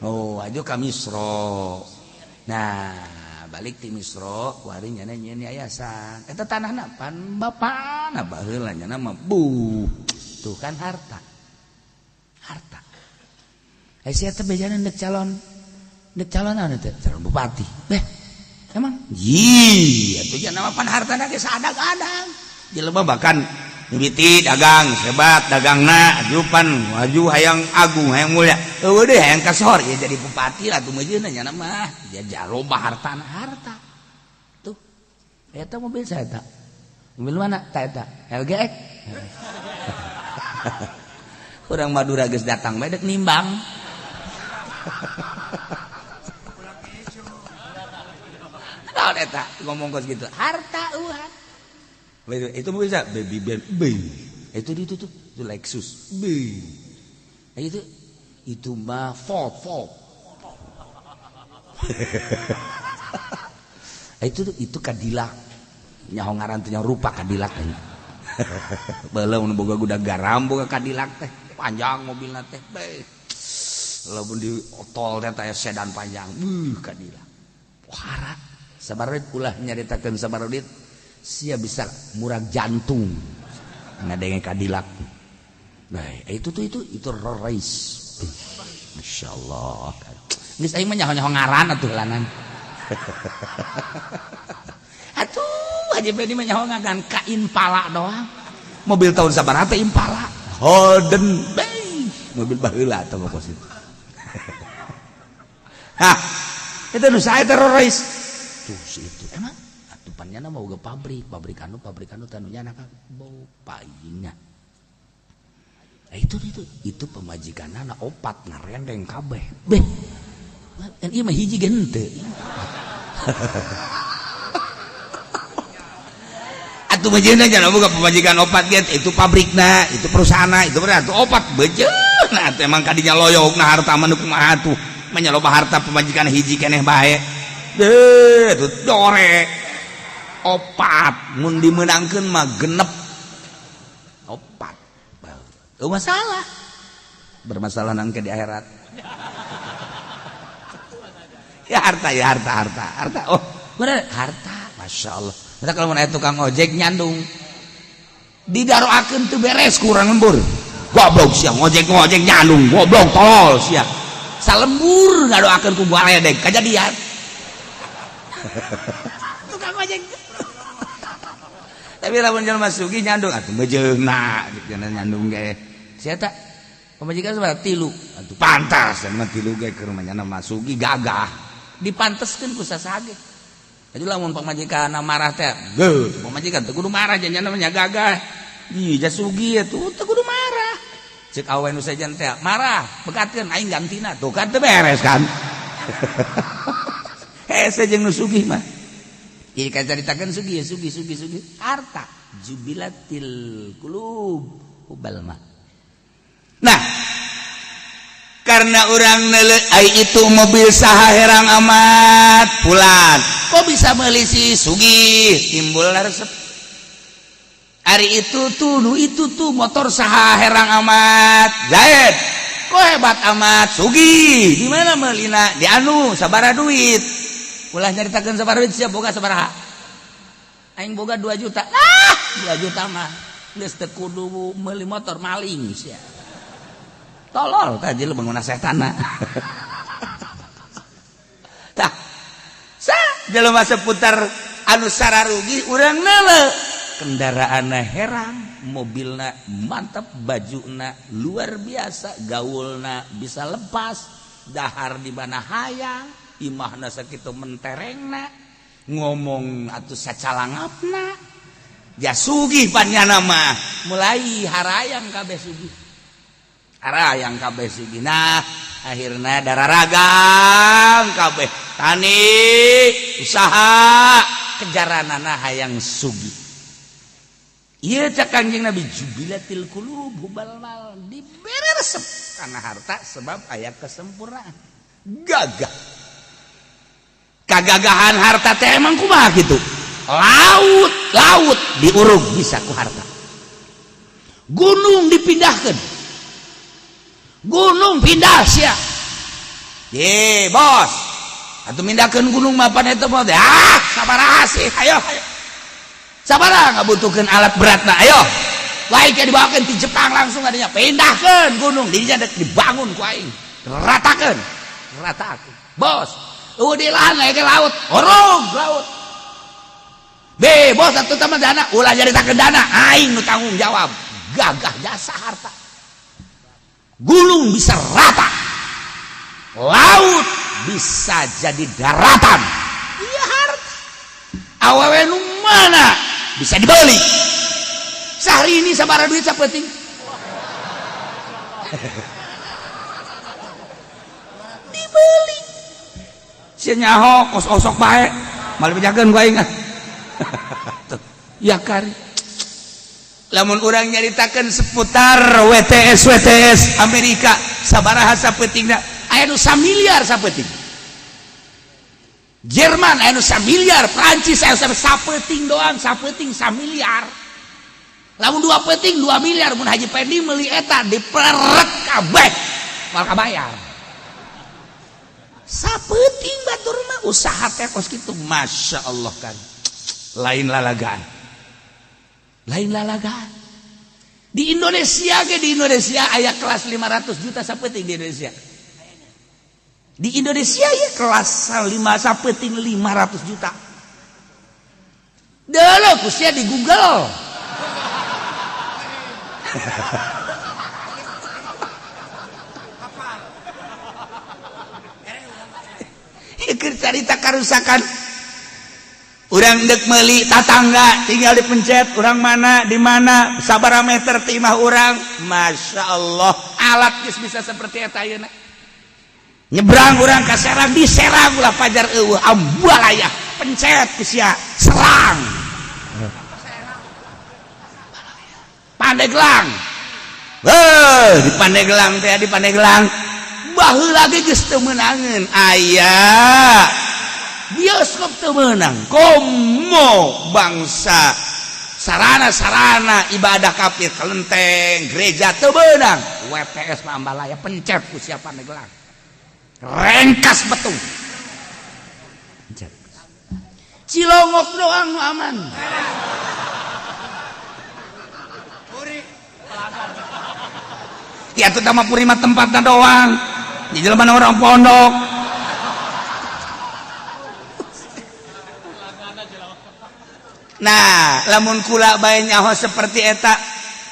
Oh, aja ka Misro. Nah, balik ti Misro kuari nyana nyieun yayasan. Eta tanahna pan bapana baheula nyana mah buh. Tuh kan harta. Harta. Eh sia teh bejana ndek calon naon teh? Calon bupati. Beh, emang? Yih, atuh nya mah pan hartana ge saadang-adang. Jelema bahkan mimiti dagang hebat dagangna ajupan maju hayang agung hayang mulia eueuh deui hayang kasohor ya jadi bupati lah tuh meujeuna nya mah dia jaloba hartana harta tuh eta mobil saya eta mobil mana ta eta LGX urang Madura geus datang bae dek nimbang naon eta ngomong kos gitu harta eueuh. Itu mobil sa Baby Ben B. Itu tuh itu Lexus B. Nah, itu mah Ford Ford. Itu Cadillac. Nyaho ngaran teh rupa Cadillac teh. Belum boga gudang garam boga Cadillac teh. Panjang mobilna teh. Beuh. Lamun di tol teh teh sedan panjang. Cadillac. Pohara. Sabar duit ulah nyaritakeun sabar duit. Sia bisa murag jantung ngadenge Cadillac. Nah, itu tuh itu Rolls Royce. Masya Allah. Geus aing mah nyaho-nyaho ngaran atuh lanan. Atuh Haji Beni mah nyaho ngaran ka Impala doang. Mobil tahun sabaraha teh Impala. Holden. Beuh, mobil baheula atuh mah kos itu. Hah, itu nu sae teh Rolls Royce. Tuh si itu emang atuh panjana mah boga pabrik, pabrik anu tanu nyana ka bau paingnya. Nah, itu pemajikanana opat ngarendeng kabeh. Beh. Dan ieu mah hiji ge henteu. Atuh bejeuna jangan boga pemajikan opat ge itu pabrikna, itu perusahaanna, itu berarti atuh opat bejeuna atuh emang kadinya loyogna harta mah nu kumaha atuh. Manya loba harta pemajikan hiji keneh bae. Deh, atuh dore. Opat mun dimeunangkeun mah genep. Opat. Gak masalah, bermasalah nangke di akhirat. Ya harta, ya harta, harta, harta. Oh, bener harta, masya Allah. Kita kalau mau tukang ojek nyandung, didaroakeun teu beres kurang lembur. Goblok sia ngojek ngojek nyandung, goblok tolol sia. Salembur ngadoakeun ku baledeg kajadian. Tukang ojek. Tapi lamun jelema sugih nyandung atuh beujeungna nyandung ge. Sia tak pemajikan sabaraha tilu atuh pantas dan mah tilu ge keur mah mah sugih gagah dipanteskeun ku sasage. Jadi lamun pamajikan marah teh geuh pamajikan teu kudu marah janjana mah gagah. Ih ja sugih atuh teu kudu marah. Ceuk awe nu sejen teh marah bekatkeun aing gantina tuh kan teu beres kan. Hese jeung nu sugih mah. Jadi kan caritakeun sugih sugih sugih sugih harta jubilatil qulub hubal mah. Nah, karena orang nele ai itu mobil saha herang amat pulan. Kok bisa meuli si sugih timbul resep. Ari itu tuh nu itu tuh motor saha herang amat Zaid. Kok hebat amat sugih. Di mana meulina? Di anu sabaraha duit. Ulah nyaritakeun sabaraha duit sia boga sabaraha. Aing boga 2 juta. Ah, 2 juta mah geus teu kudu meuli motor maling sia. Tolol tadi lu bangun setan. Tah. Sa jelema seputar anu sararugi urang neuleu. Kendaraanna herang, mobilna mantap, bajuna luar biasa, gaulna bisa lepas, dahar di mana hayang, imahna sakitu menterengna, ngomong atuh sacalangapna. Ja sugih panyana mah, mulai harayang kabeh sugih. Harayang kabeh sugih. Nah, akhirna dararagang kabeh tani usaha kejaranana hayang sugih. Ieu cek Kanjeng Nabi jubilatil qulub hubal mal dibere resep karena harta sebab aya kesempurnaan. Gagah. Kagagahan harta teh emang kumaha kitu? Laut, laut diurug bisa ku harta. Gunung dipindahkeun. Gunung pindah sia. Ye, bos. Atuh mindahkeun gunung mah pan eta mah. Ah, sabaraha sih? Ayo, ayo. Sabaraha ngabutuhkeun alat beratna? Ayo. Baik ya dibawakeun ti Jepang langsung adanya. Pindahkeun gunung dinya dek dibangun ku aing. Ratakeun. Ratakeun. Bos, eueuh di lahan aya ke laut. Orog laut. Be, bos atuh teh mah dana, ulah nyaritakeun dana, aing nu tanggung jawab. Gagah jasa harta. Gunung bisa rata. Laut bisa jadi daratan. Iya harta. Awewe nu mana bisa dibeli. Sehari ini sabaraha duit sapenting. Dibeli. Sia nyaho kos osok bae. Mal bejakeun ku aing ah. Ya kari. Lamun urang nyaritakeun seputar WTS WTS Amerika sabaraha sapeutingna, aya nu samiliar sapeuting. Jerman aya nu samiliar, Prancis aya nu sapeuting doang, sapeuting samiliar. Lamun dua peuting 2 miliar, mun Haji Pendi meuli eta diperek kabeh moal kabayar. Sapeuting batur mah usaha teh kos kitu, Masya Allah kan. Lain lalagaan. Lain lalagaan. Di Indonesia ge, di Indonesia aya kelas 500 juta sapeuting di Indonesia. Di Indonesia ya kelas 5 sapeuting 500 juta. Deuleu ku sia di Google. Keur carita karusakan. Urang dek meuli tatangga tinggal dipencet urang mana di mana sabaraha meter ti imah urang. Masya Allah, alat geus bisa seperti eta ayeuna. Nyebrang urang ka Serang, di Serang ulah pajar eueuh ambalaya pencet ku sia Serang. Pandeglang. Heuh, di Pandeglang teh, di Pandeglang baheula ge geus teu meunangeun aya bioskop teu meunang komo bangsa sarana-sarana ibadah kafir kelenteng gereja teu meunang. WTS mah ambalaya pencet ku sia Pandeglang rengkas betung. Pencet. Cilongok doang nu aman. Ya tuh mah puri mah tempatna doang. Di jelema orang pondok. Nah, lamun kula bae nyaho seperti eta,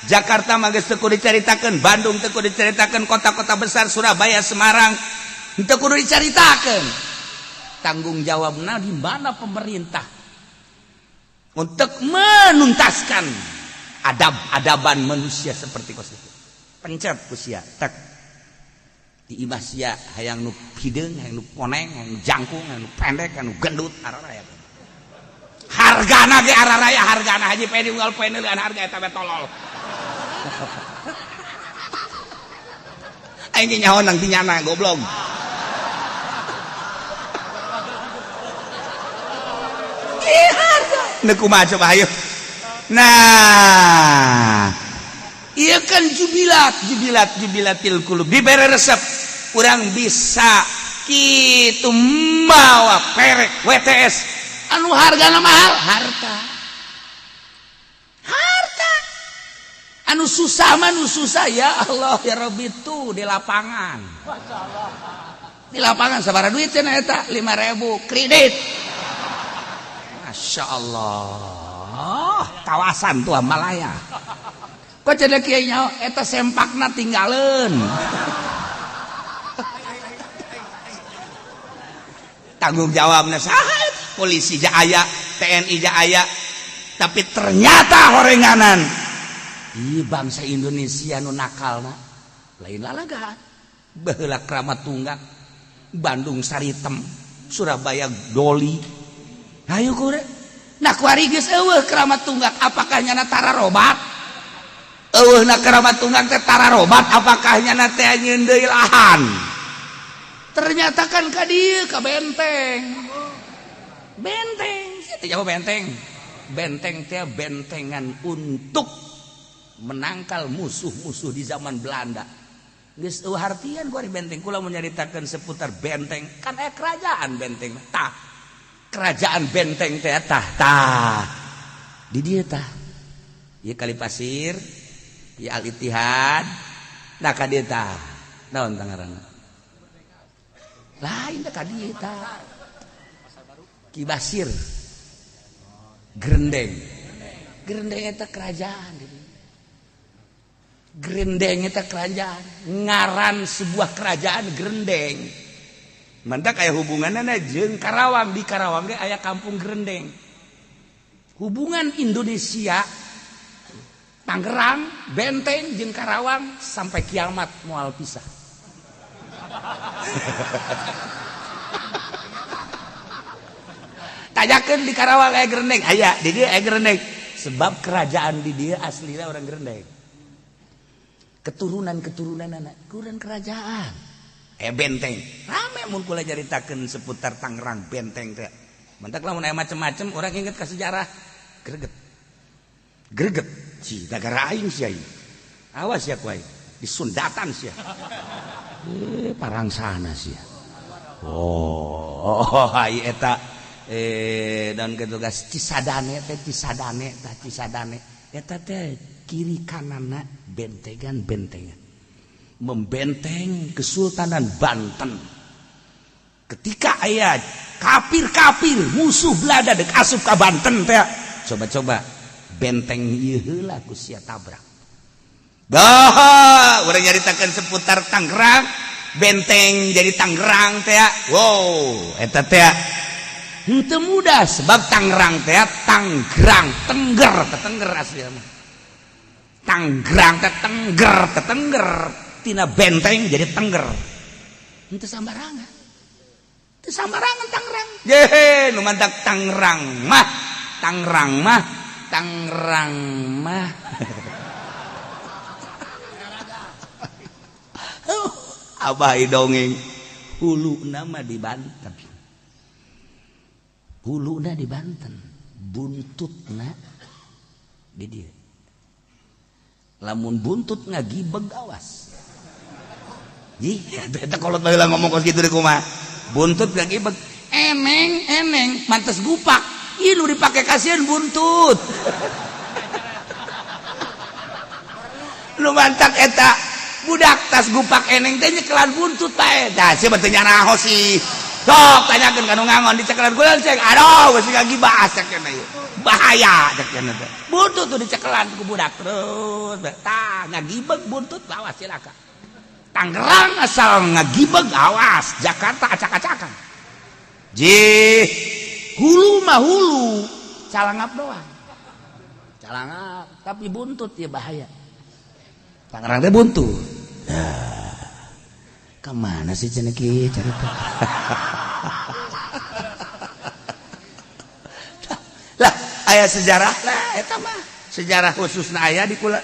Jakarta mah geus teu kudu dicaritakeun, Bandung teu kudu dicaritakeun, kota-kota besar Surabaya, Semarang teu kudu dicaritakeun. Tanggung jawabna di mana pemerintah untuk menuntaskan adab-adaban manusia seperti kos itu. Pencet ku sia, tek. Di imah sia hayang nu hideung, hayang nu koneng, hayang nu jangkung, hayang nu pendek, hayang nu gendut, araraya. Hargana ge araraya hargana Haji Pedi unggal poe neuleun harga eta we tolol. Aing ge nyaho nang ti nyana goblok. Ih harga. Nu kumaha coba hayu. Nah, ieu kan jubilat, jubilat, jubilatil qulub dibere resep. Urang bisa kitu mawa perek WTS anu hargana mahal, harta. Harta. Anu susah mah nu susah ya Allah ya Rabbi tuh di lapangan. Di lapangan sabaraha duit cenah eta? 5.000 kredit. Masya Allah, kawasan tuh Malaya. Kok cenah kieu nyaho eta sempakna tinggaleun. Tanggung jawabna saha? Polisi ja aya, TNI ja aya, tapi ternyata horenganan. Ih bangsa Indonesia nu nakalna lain lalagaan. Baheula Kramat Tunggak, Bandung Saritem, Surabaya Doli. Hayu kure. Nah kuari geus eueuh Kramat Tunggak, apakah nyana tara robat? Eueuh na Kramat Tunggak teh tara robat, apakah nyana teh nyieun deui lahan? Ternyata kan ka dieu ka benteng. Benteng, sia teh jauh benteng. Benteng teh bentengan untuk menangkal musuh-musuh di zaman Belanda. Geus eueuh hartian kuari benteng. Kula mun nyaritakeun seputar benteng, kan aya kerajaan benteng. Tah, kerajaan benteng teh tah tah. Di dieu tah. Ieu Kali Pasir, ieu Al Ittihad. Nah ka dieu tah. Naon tah ngaranna? Lain teh ka dieu tah. Ki Basir. Gerendeng. Gerendeng eta kerajaan. Gerendeng eta kerajaan. Ngaran sebuah kerajaan Gerendeng. Mantak aya hubunganna jeung Karawang, di Karawang ge aya kampung Gerendeng. Hubungan Indonesia Tangerang, Benteng jeung Karawang sampai kiamat moal pisah. Tanyakeun di Karawang aya Gerendeng, aya di dieu aya Gerendeng. Sebab kerajaan di dia aslinya orang Gerendeng, keturunan keturunan anak keturunan kerajaan. Benteng rame mun kula caritakeun seputar Tangerang benteng teh. Mentak lamun aya macem-macem orang inget ke sejarah, greget greget si negara aing sia aing. Awas ya ku aing disundatan sia, parang sana sia. Oh, ai eta dan tugas Cisadane teh, Cisadane tah, Cisadane eta teh kiri kananna bentengan, bentengan membenteng Kesultanan Banten. Ketika aya kafir-kafir musuh Belanda dek asup ka Banten teh, coba-coba benteng ieu heula ku sia tabrak. Dah, urang nyaritakeun seputar Tangerang, benteng jadi Tangerang teh. Wow, eta teh henteu mudah sebab Tangerang teh Tanggerang, tengger, tetengger asli mah. Tanggerang teh tengger, tetengger, tina benteng jadi tengger. Henteu sambarangan. Teu sambarangan Tangerang. Ye, nu mantak Tangerang mah, Tangerang mah, Tangerang mah. Abah dongeng hulu nama di Banten, huluna di Banten, buntutna di dia. Lamun buntut ngagibeg, awas. Ih, eta kolot baheula ngomong kos kitu deui kumaha? Buntut ngagibeg, eneng eneng mantes gupak. Ih, nu dipake kasihan buntut. Nu mantak eta budak tas gupak eneng teh nyekelan buntut bae. Dah sia teu nyaraho sih. Sok tanyakeun ka nu ngangon dicekelan kulan cek. Aduh, geus ngagibas cek cenah ieu. Bahaya cek cenah teh. Buntut tuh dicekelan ku budak terus. Tah ngagibeg buntut, awas cilaka. Tangerang asal ngagibeg, awas, Jakarta acak-acakan. Jih, hulu mah hulu, calangap doang. Calangap, tapi buntut ya bahaya. Tangerang teh buntut. Nah, kemana sih ceneki cerita? Lah, aya sejarah lah eta mah. Sejarah khususna aya di kula.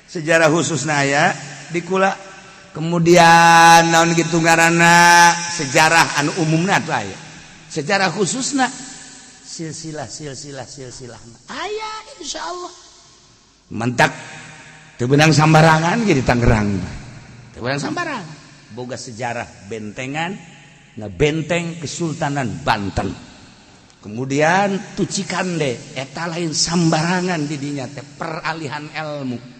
Sejarah khususna aya di kula. Kemudian naon gitu ngaranna, sejarah anu umumna tuh aya. Sejarah khususna silsilah silsilah silsilah aya insyaallah. Mentak teu beunang sambarangan jadi Tangerang. Teu beunang sambarangan. Boga sejarah bentengan, ngebenteng Kesultanan Banten. Kemudian tu Cikande eta lain sambarangan di dinya teh peralihan ilmu.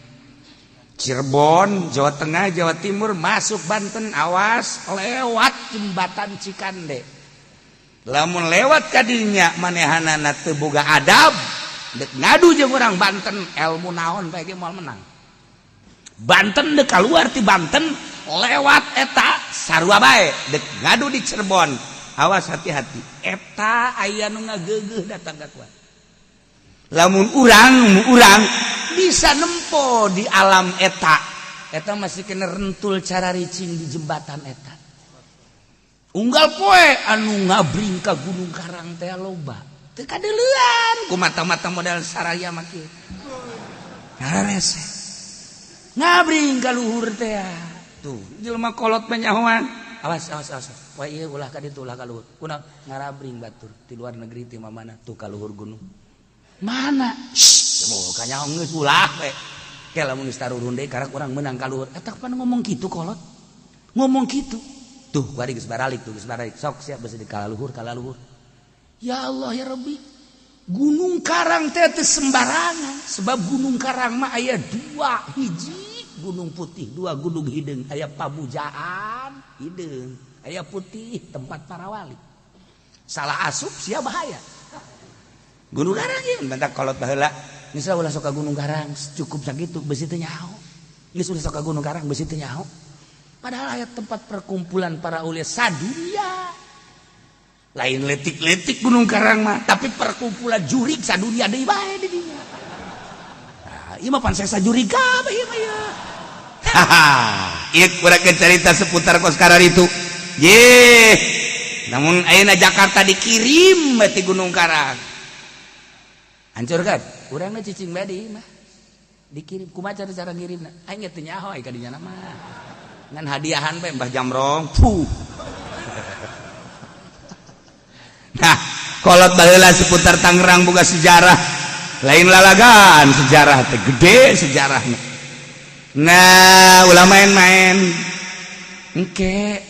Cirebon, Jawa Tengah, Jawa Timur masuk Banten, awas lewat jembatan Cikande. Lamun lewat kadinya manehanana teu boga adab, dek ngadu jeung urang Banten ilmu naon bae ge moal menang. Banten dek keluar ti Banten lewat eta sarua bae dek ngadu di Cirebon, awas hati-hati eta aya nu ngageugeuh datang ka kuat. Lamun urang urang bisa nempo di alam eta, eta masih kena rentul cara ricing di jembatan eta. Unggal poe anu ngabring ka Gunung Karang teh loba teu kadeuleuan ku mata-mata modal saraya mah kieu. Rese ngabring ka luhur teh tuh jelema kolot penyahoan. Awas awas awas, poe ieu ulah ka ditu, ulah ka luhur. Kunaon ngarabring batur ti luar negeri ti mana tuh ka luhur gunung mana? Shh, kanyaho geus ulah we. Ke lamun geus tarurun deui karak urang meunang ka luhur. Eta pan ngomong kitu kolot. Ngomong kitu. Tuh bari geus baralik tuh, geus baralik. Sok siap besi di kalaluhur kalaluhur. Ya Allah ya Rabbi. Gunung Karang teh teu sembarangan sebab Gunung Karang mah aya dua, hiji Gunung Putih, dua Gunung Hideung, aya pabujaan hideung, aya putih tempat para wali. Salah asup sia bahaya. Gunung Karang ieu bentak kolot baheula. Geus ulah sok ka Gunung Karang, cukup sakitu besi teu nyaho. Geus ulah sok ka Gunung Karang besi teu nyaho. Padahal aya tempat perkumpulan para ulia sadunia. Lain letik-letik Gunung Karang mah, tapi perkumpulan jurig sadunia deui bae di dinya. Nah, ieu mah pan sesa jurig kabeh ieu mah ieu. Haha, ieu kurang cerita seputar kos karar itu. Ye. Namun ayeuna Jakarta dikirim ti Gunung Karang. Hancur kan? Urang mah cicing bae di imah. Dikirim kumaha cara ngirimna? Aing teu nyaho ka dinya mah. Ngan hadiahan bae Mbah Jamrong. Puh. Nah, kolot baheula seputar Tangerang boga sejarah. Lain lalagan sejarah teh gede sejarahnya. Nah, ulah main-main. Engke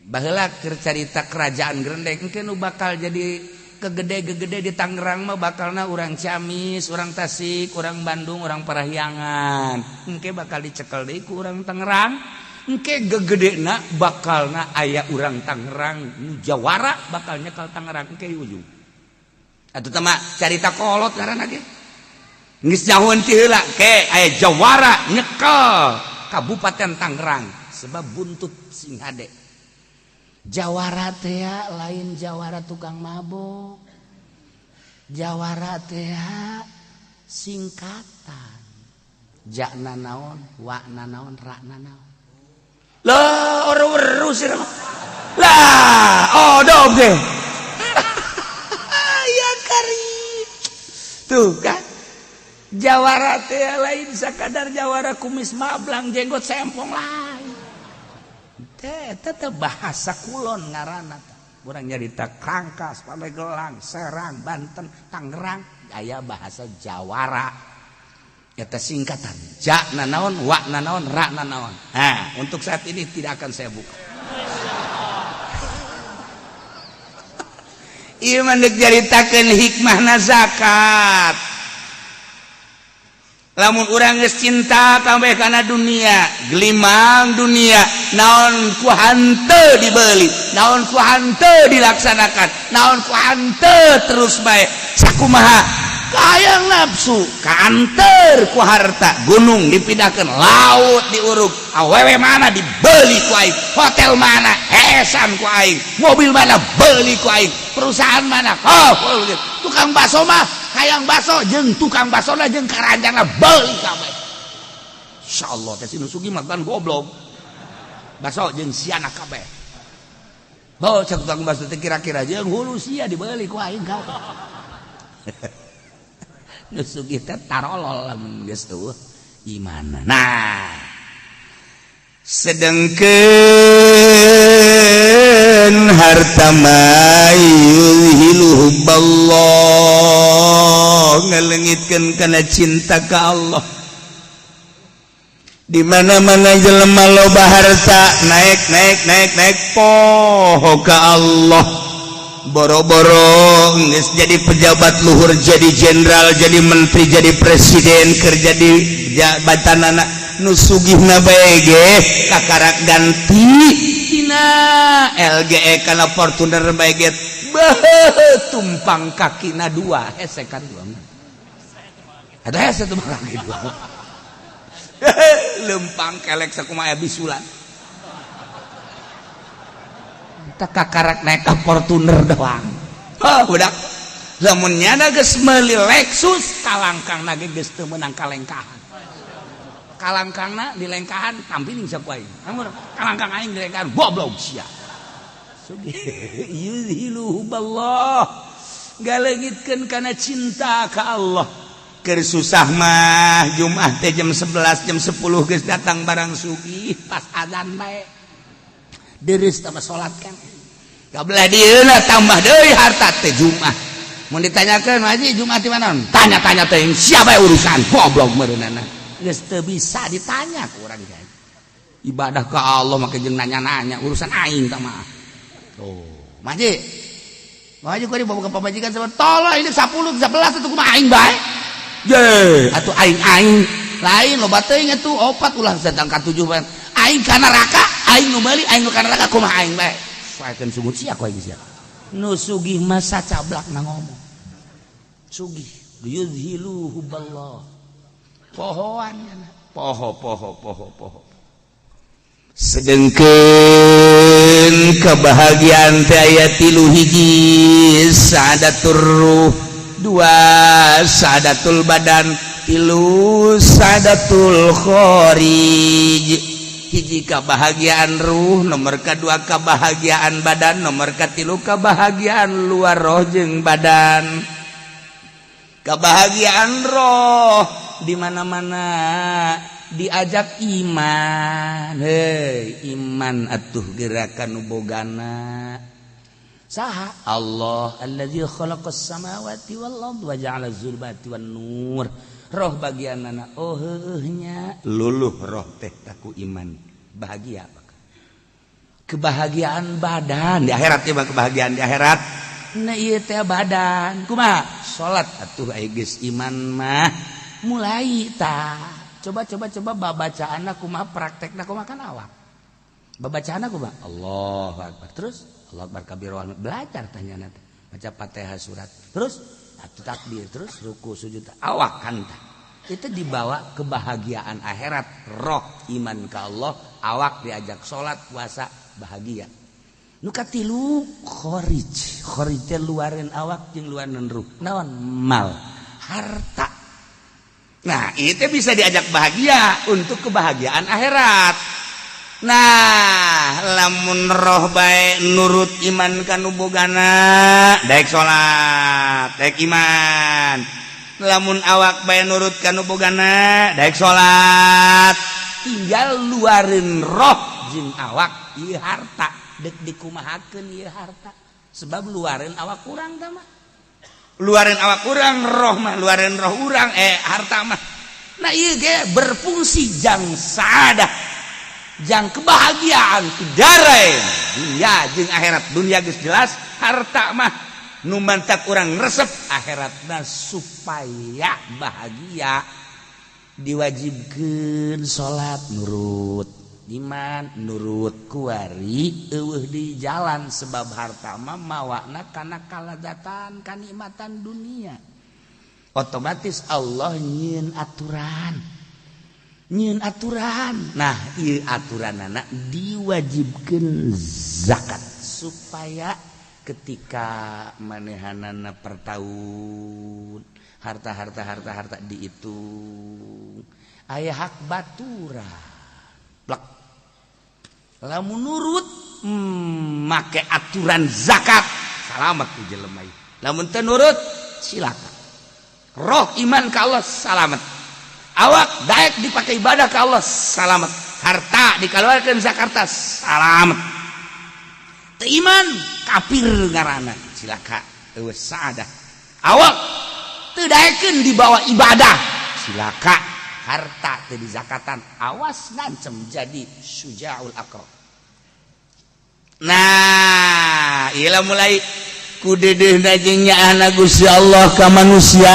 baheula keur carita kerajaan Grendeng engke nu bakal jadi kegede-gegede di Tangerang mah bakalna urang Ciamis, urang Tasik, urang Bandung, urang Parahyangan. Engke bakal dicekel deui ku urang Tangerang. Engke gegedena bakalna aya urang Tangerang nu jawara bakal nyekel Tangerang engke ujung. Atuh teh mah carita kolot ngaranna ge. Geus nyahoeun ti heula ke aya jawara nyekel Kabupaten Tangerang sebab buntut sing hade. Jawara teh lain jawara tukang mabok. Jawara teh singkatan. Jakna naon, wakna naon, rakna naon. Lah orang weru sih. Lah, odog deh. Ya kari. Tuh kan. Jawara teh lain sakadar jawara kumis mablang jenggot sempong lain. Teh tetep bahasa kulon ngaranna. Urang nyarita Kangkas, Pandeglang, Serang, Banten, Tangerang, aya bahasa jawara. Eta singkatan. Ja na naon, wa na naon, ra na naon. Nah, untuk saat ini tidak akan saya buka. Ieu mah deuk nyaritakeun hikmahna zakat. Lamun urang geus cinta kabeh kana dunia, gelimang dunia, naon ku hanteu dibeli, naon ku hanteu dilaksanakan, naon ku hanteu terus bae sakumaha hayang nafsu kaanter ku harta, gunung dipindahkeun, laut diuruk, awewe mana dibeli ku aing, hotel mana hesan ku aing, mobil mana beli ku aing, perusahaan mana, oh tukang bakso mah hayang bakso jeung tukang baksona jeung karanjangna beli kabeh. Insyaallah teh si nu sugih mah kan goblok. Bakso jeung siana kabeh. Oh, cek tukang bakso teh kira-kira jeung hulu sia dibeli ku aing kabeh. Nu sugih teh tarolol lamun geus eueuh imanna. Nah, sedengkeun harta mah yuzhilu hubballah ngalengitkeun kana cinta ka Allah. Di mana-mana jelema loba harta naik naik naik naik poho ka Allah. Boro-boro geus jadi pejabat luhur, jadi jenderal, jadi menteri, jadi presiden, kerja di jabatanana nu sugihna bae ge kakarak ganti tina LGE kana Fortuner bae ge beuh tumpang kakina dua hese kan dua ada hese tumpang kaki dua lempang kelek sakumaha bisulan tak kakarak naik ka Fortuner doang. Oh, budak lamun nyana geus meuli Lexus kalangkang ge geus teu meunang kalengkahan. Kalangkangna dilengkahan tampiling saku aing. Lamun kalangkang aing dilengkahan goblok sia. Yuzhilu huballah galeungitkeun kana cinta ka Allah. Keur susah mah Jumat teh jam 11 jam 10 geus datang barang sugih pas azan bae. Deres tambah salat kan. Kabelah dieuna tambah deui harta teh Jumat. Mun ditanyakeun haji Jumat di mana? Tanya-tanya teh siapa urusan goblok meureunana. Geus teu bisa ditanya ku urang teh. Ibadah ka Allah make jeung nanya-nanya urusan aing tah mah. Tuh, Maji. Maji ku dibawa ka pamajikan sama tolong ini 10 11 atuh kumaha aing bae. Ye, atuh aing-aing lain loba teuing atuh opat ulah datang ka 7 bae. Aing ka neraka, aing nu meuli, aing nu ka neraka kumaha aing bae. Saekeun sungut sia ku aing sia. Nu sugih mah sacablakna ngomong. Sugih yuzhilu huballah. Pohoan poho poho poho poho. Sedengkeun kebahagiaan teh aya tilu, hiji sadatur ruh, dua sadatul badan, tilu sadatul kharij. Hiji kebahagiaan ruh, nomor kedua kebahagiaan badan, nomor katilu kebahagiaan luar roh jeung badan. Kebahagiaan roh di mana-mana diajak iman. Hei, iman atuh gerakan nu bogana saha? Allah, allazi khalaqas samawati wal ard wa ja'ala zulumati wan nur. Roh bagianana, oh heueuh nya, luluh roh teh taku iman, bahagia. Kebahagiaan badan di akhirat ya, kebahagiaan di akhirat. Nah, ieu teh badan kumaha? Salat atuh, aya geus iman mah mulai tah. Coba, coba, coba, babacaan kumaha, praktekna kumaha? Kan awak babacaan kumaha? Allahu akbar, terus Allah akbar kabir, belajar tanya teh baca Fatihah, surat, terus atuh takbir, terus ruku, sujud, awak kan tah. Itu dibawa kebahagiaan akhirat, roh iman ke Allah, awak diajak salat, puasa, bahagia. Nu katilu kharij. Kharij teh luarin awak jeung luarin ruh. Naon? Mal, harta. Nah, itu bisa diajak bahagia untuk kebahagiaan akhirat. Nah, lamun roh baik nurut iman kanu bogana, daek salat, daek iman. Lamun awak bae nurut kanu bogana, daek salat, tinggal luarin roh jeung awak. Ieu harta dek dikumahakeun ieu harta? Sebab luarin awak kurang tah mah, luarin awak kurang, roh mah luarin roh urang, harta mah. Nah, ieu ge berfungsi jang saadah, jang kebahagiaan darain, dunia jeung akhirat. Dunia geus jelas, harta mah nu mantak urang resep. Akhiratna supaya bahagia diwajibkeun salat, nurut iman, nurut kuari eueuh di jalan, sebab harta mah mawana kana kalazatan, kanikmatan dunia. Otomatis Allah nyieun aturan, nyieun aturan. Nah, ieu aturan anak diwajibkeun zakat supaya ketika manehanana per tahun harta-harta, harta-harta dihitung, aya hak baturan plek. Lamun nurut make aturan zakat, salamet ku jelema. Lamun teu nurut, silakan. Roh iman ka Allah, salamet. Awak daek dipakai ibadah ka Allah, salamet. Harta dikeluarkan zakat, salamet. Teu iman, kafir ngaranna, cilaka, eueuh saadah. Awak teu daekeun dibawa ibadah, cilaka. Harta teu dizakatan, awas, ngancem jadi syujaul aqra. Nah, iyalah mulai ku deudeuhna jeung nyaahna Gusti Allah ka manusia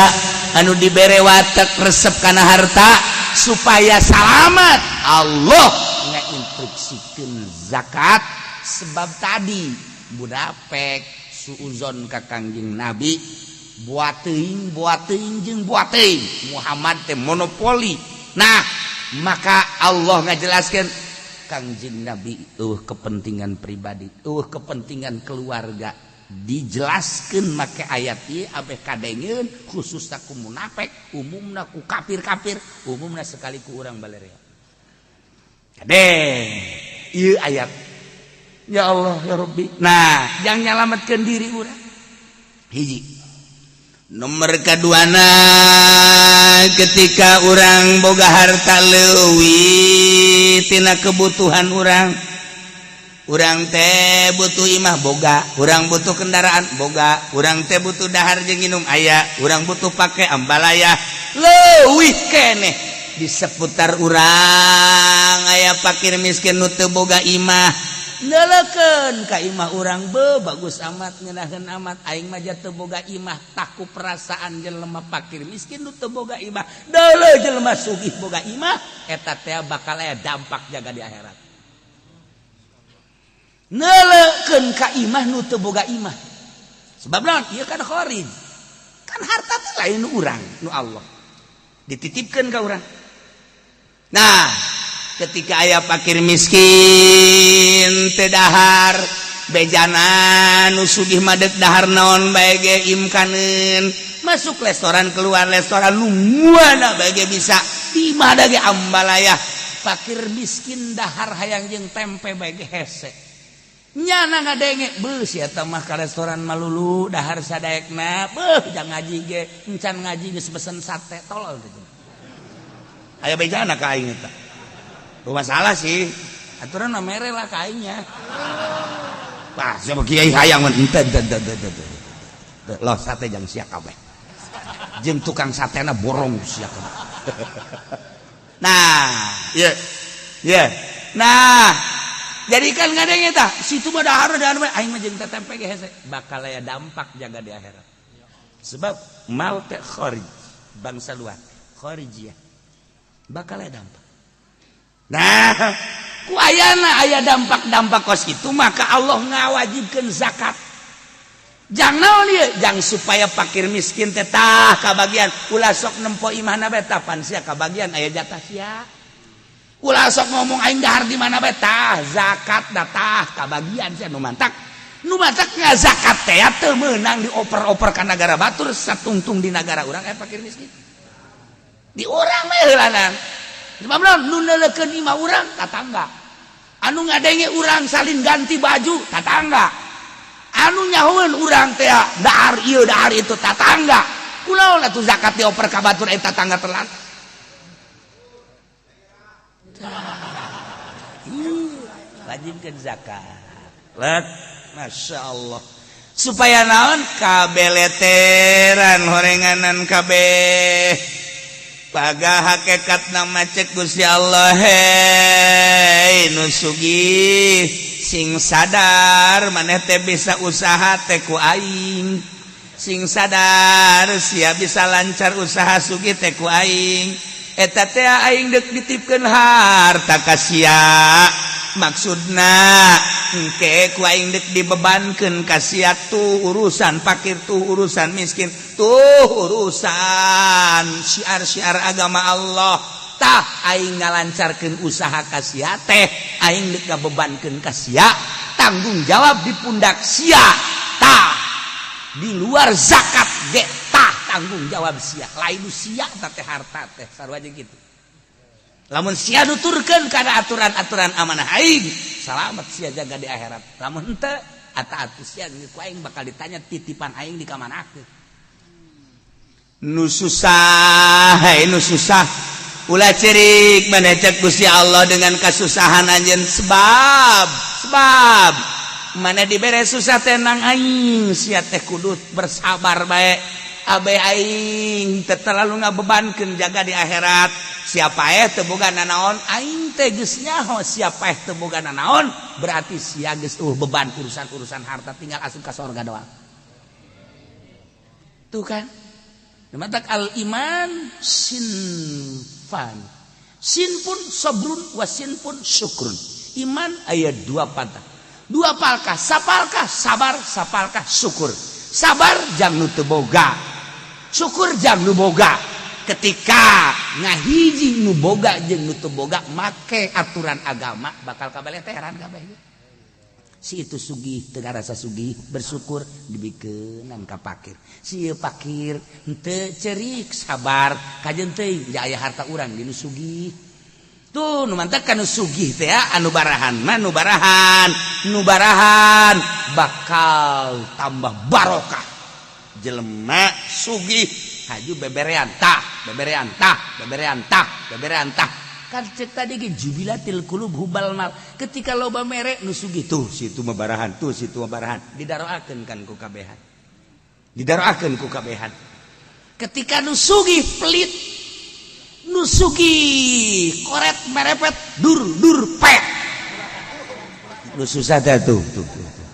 anu dibere watek resep kana harta. Supaya salamat, Allah ngainstruksikeun zakat, sebab tadi munafik suuzon ka Kangjeng Nabi, buat teuing, buat teuing jeung buat teuing, Muhammad teh monopoli. Nah, maka Allah ngajelaskeun Kangjeng Nabi eueuh kepentingan pribadi, eueuh kepentingan keluarga. Dijelaskan make ayat ieu abeh kadengeun, khususna ku munafik, umumna ku kafir-kafir, umumna sekali ku urang balerea. Kadeng ieu ayat, ya Allah, ya Rabbi. Nah, yang nyalametkeun diri urang hiji. Nomor keduana, ketika urang boga harta leuwih tina kebutuhan urang, urang teh butuh imah boga, urang butuh kendaraan boga, urang teh butuh dahar jeung minum aya, urang butuh pakai ambalaya, leuwih keneh di seputar urang aya fakir miskin nu teu boga imah. Neuleukeun ka imah urang, be, bagus amat, ngeunaheun amat, aing mah teu boga imah. Taku perasaan jelema fakir miskin nu teu boga imah, deuleu jelema sugih boga imah, eta teh bakal aya dampak jaga di akhirat. Neuleukeun ka imah nu teu boga imah, sebab naon? Ieu kan kharij, kan harta teh lain urang, nu Allah dititipkeun ka urang. Nah, ketika aya fakir miskin teu dahar, bejana nu sugih mah dek dahar naon bae ge imkaneun, masuk restoran, keluar restoran, nu mana bae ge bisa, di mana ge ambalaya. Fakir miskin dahar hayang jeung tempe bae ge hese. Nyana ngadenge beuh sia mah ka restoran malulu dahar sadaekna, beuh jang ngaji ge encan ngaji geus pesen sate, tolol teh. Aya bejana ka aing eta. Masalah sih, aturan mah mere lah ka aingnya. Wah, siapa kiai hayang mah henteu henteu henteu henteu. Loh, sate jang sia kabeh. Jeung tukang satena borong sia kabeh. Nah, ieu. Ieu. Nah, jadi kan ngadenge tah, situ mah dahar dahar aing mah jeung tetempe ge hese, bakal aya dampak jaga di akhirat. Sebab mal teh kharij, bangsa luar, kharijiyah. Bakal aya dampak. Nah, ku ayana aya dampak-dampak kos itu, maka Allah ngawajibkeun zakat. Jang naon ieu? Jang supaya fakir miskin teh tah kabagian, ulah sok nempo imahna bae, tah pan sia kabagian aya jatah sia. Ulah sok ngomong aing dahar di mana bae, tah zakat da tah kabagian sia nu mantak. Nu mantak ngazakat teh teu meunang dioper-oper ka nagara batur, satungtung di nagara urang aya fakir miskin. Di urang mah heulanan. Sebab naon? Nu neuleukeun imah urang tatangga. Anu ngadenge urang salin ganti baju tatangga. Anu nyahoeun urang teh dahar ieu dahar itu tatangga. Kunaon atuh zakat dioper ka batur eta tatangga telat? Wajibkeun zakat. Let, Masya Allah. Supaya naon? Kabeleteran horenganan kabeh. Paga hakekat nama cek Gusti Allah, hei nu sugih sing sadar maneh teh bisa usaha teh ku aing, sing sadar sia bisa lancar usaha sugih teh ku aing. Eta teh aing deuk ditipkeun harta ka sia, maksudna engke ku aing deuk dibebankeun ka sia tuh urusan fakir, tuh urusan miskin, tuh urusan syiar-syiar agama Allah. Tah, aing ngalancarkeun usaha ka sia teh aing deuk ngabebankeun ka sia, tanggung jawab di pundak sia. Tah, di luar zakat ge tah tanggung jawab sia, lain sia teh harta teh sarua jeung kitu. Lamun sia nuturkeun kana aturan-aturan amanah aing, salamet sia jaga di akhirat. Lamun henteu ata atuh sia ku aing bakal ditanya titipan aing di kamanakeun. Nu susah, hei nu susah, ulah cerik maneh cek Gusti Allah dengan kasusahan anjeun, sebab sebab mana dibere susah tenang aing, sia teh kudu bersabar bae. Abe aing teu terlalu ngabebankeun jaga di akhirat. Siapa eh teu boga nanaon, aing teh geus nyaho. Siapa eh teu boga nanaon, berarti sia geus beban urusan-urusan harta, tinggal asup ka sorga doang. Tuh kan. Matak al iman sinfan, sinfun sabrun wa sinfun syukrun. Iman aya dua patah, dua palkah, sapalkah sabar, sapalkah syukur. Sabar jang nu teu boga, syukur jang nu boga. Ketika ngahiji nu boga jeung nu teu boga make aturan agama, bakal kabeleteran kabeh. Si itu sugih teu ngarasa sugih, bersyukur, dibikeunan ka pakir. Si ieu pakir henteu cerik, sabar, kajeun teuing ja aya harta urang di nu sugih. Tuh nu mantak nu sugih teh anu barahan mah, nu barahan, nu barahan bakal tambah barokah. Jelema sugih haju beberean tah, beberean tah, beberean tah, beberean tah. Kan cek tadi ge jubilatil qulub hubbal mal. Ketika loba mere nu sugih tuh, situ mah barahan tuh, situ mah barahan, didaroakeun kan ku kabehan, didaroakeun ku kabehan. Ketika nu sugih pelit, nu sugih koret merepet dur dur pek, nu susah teh tuh tuh tuh, tuh.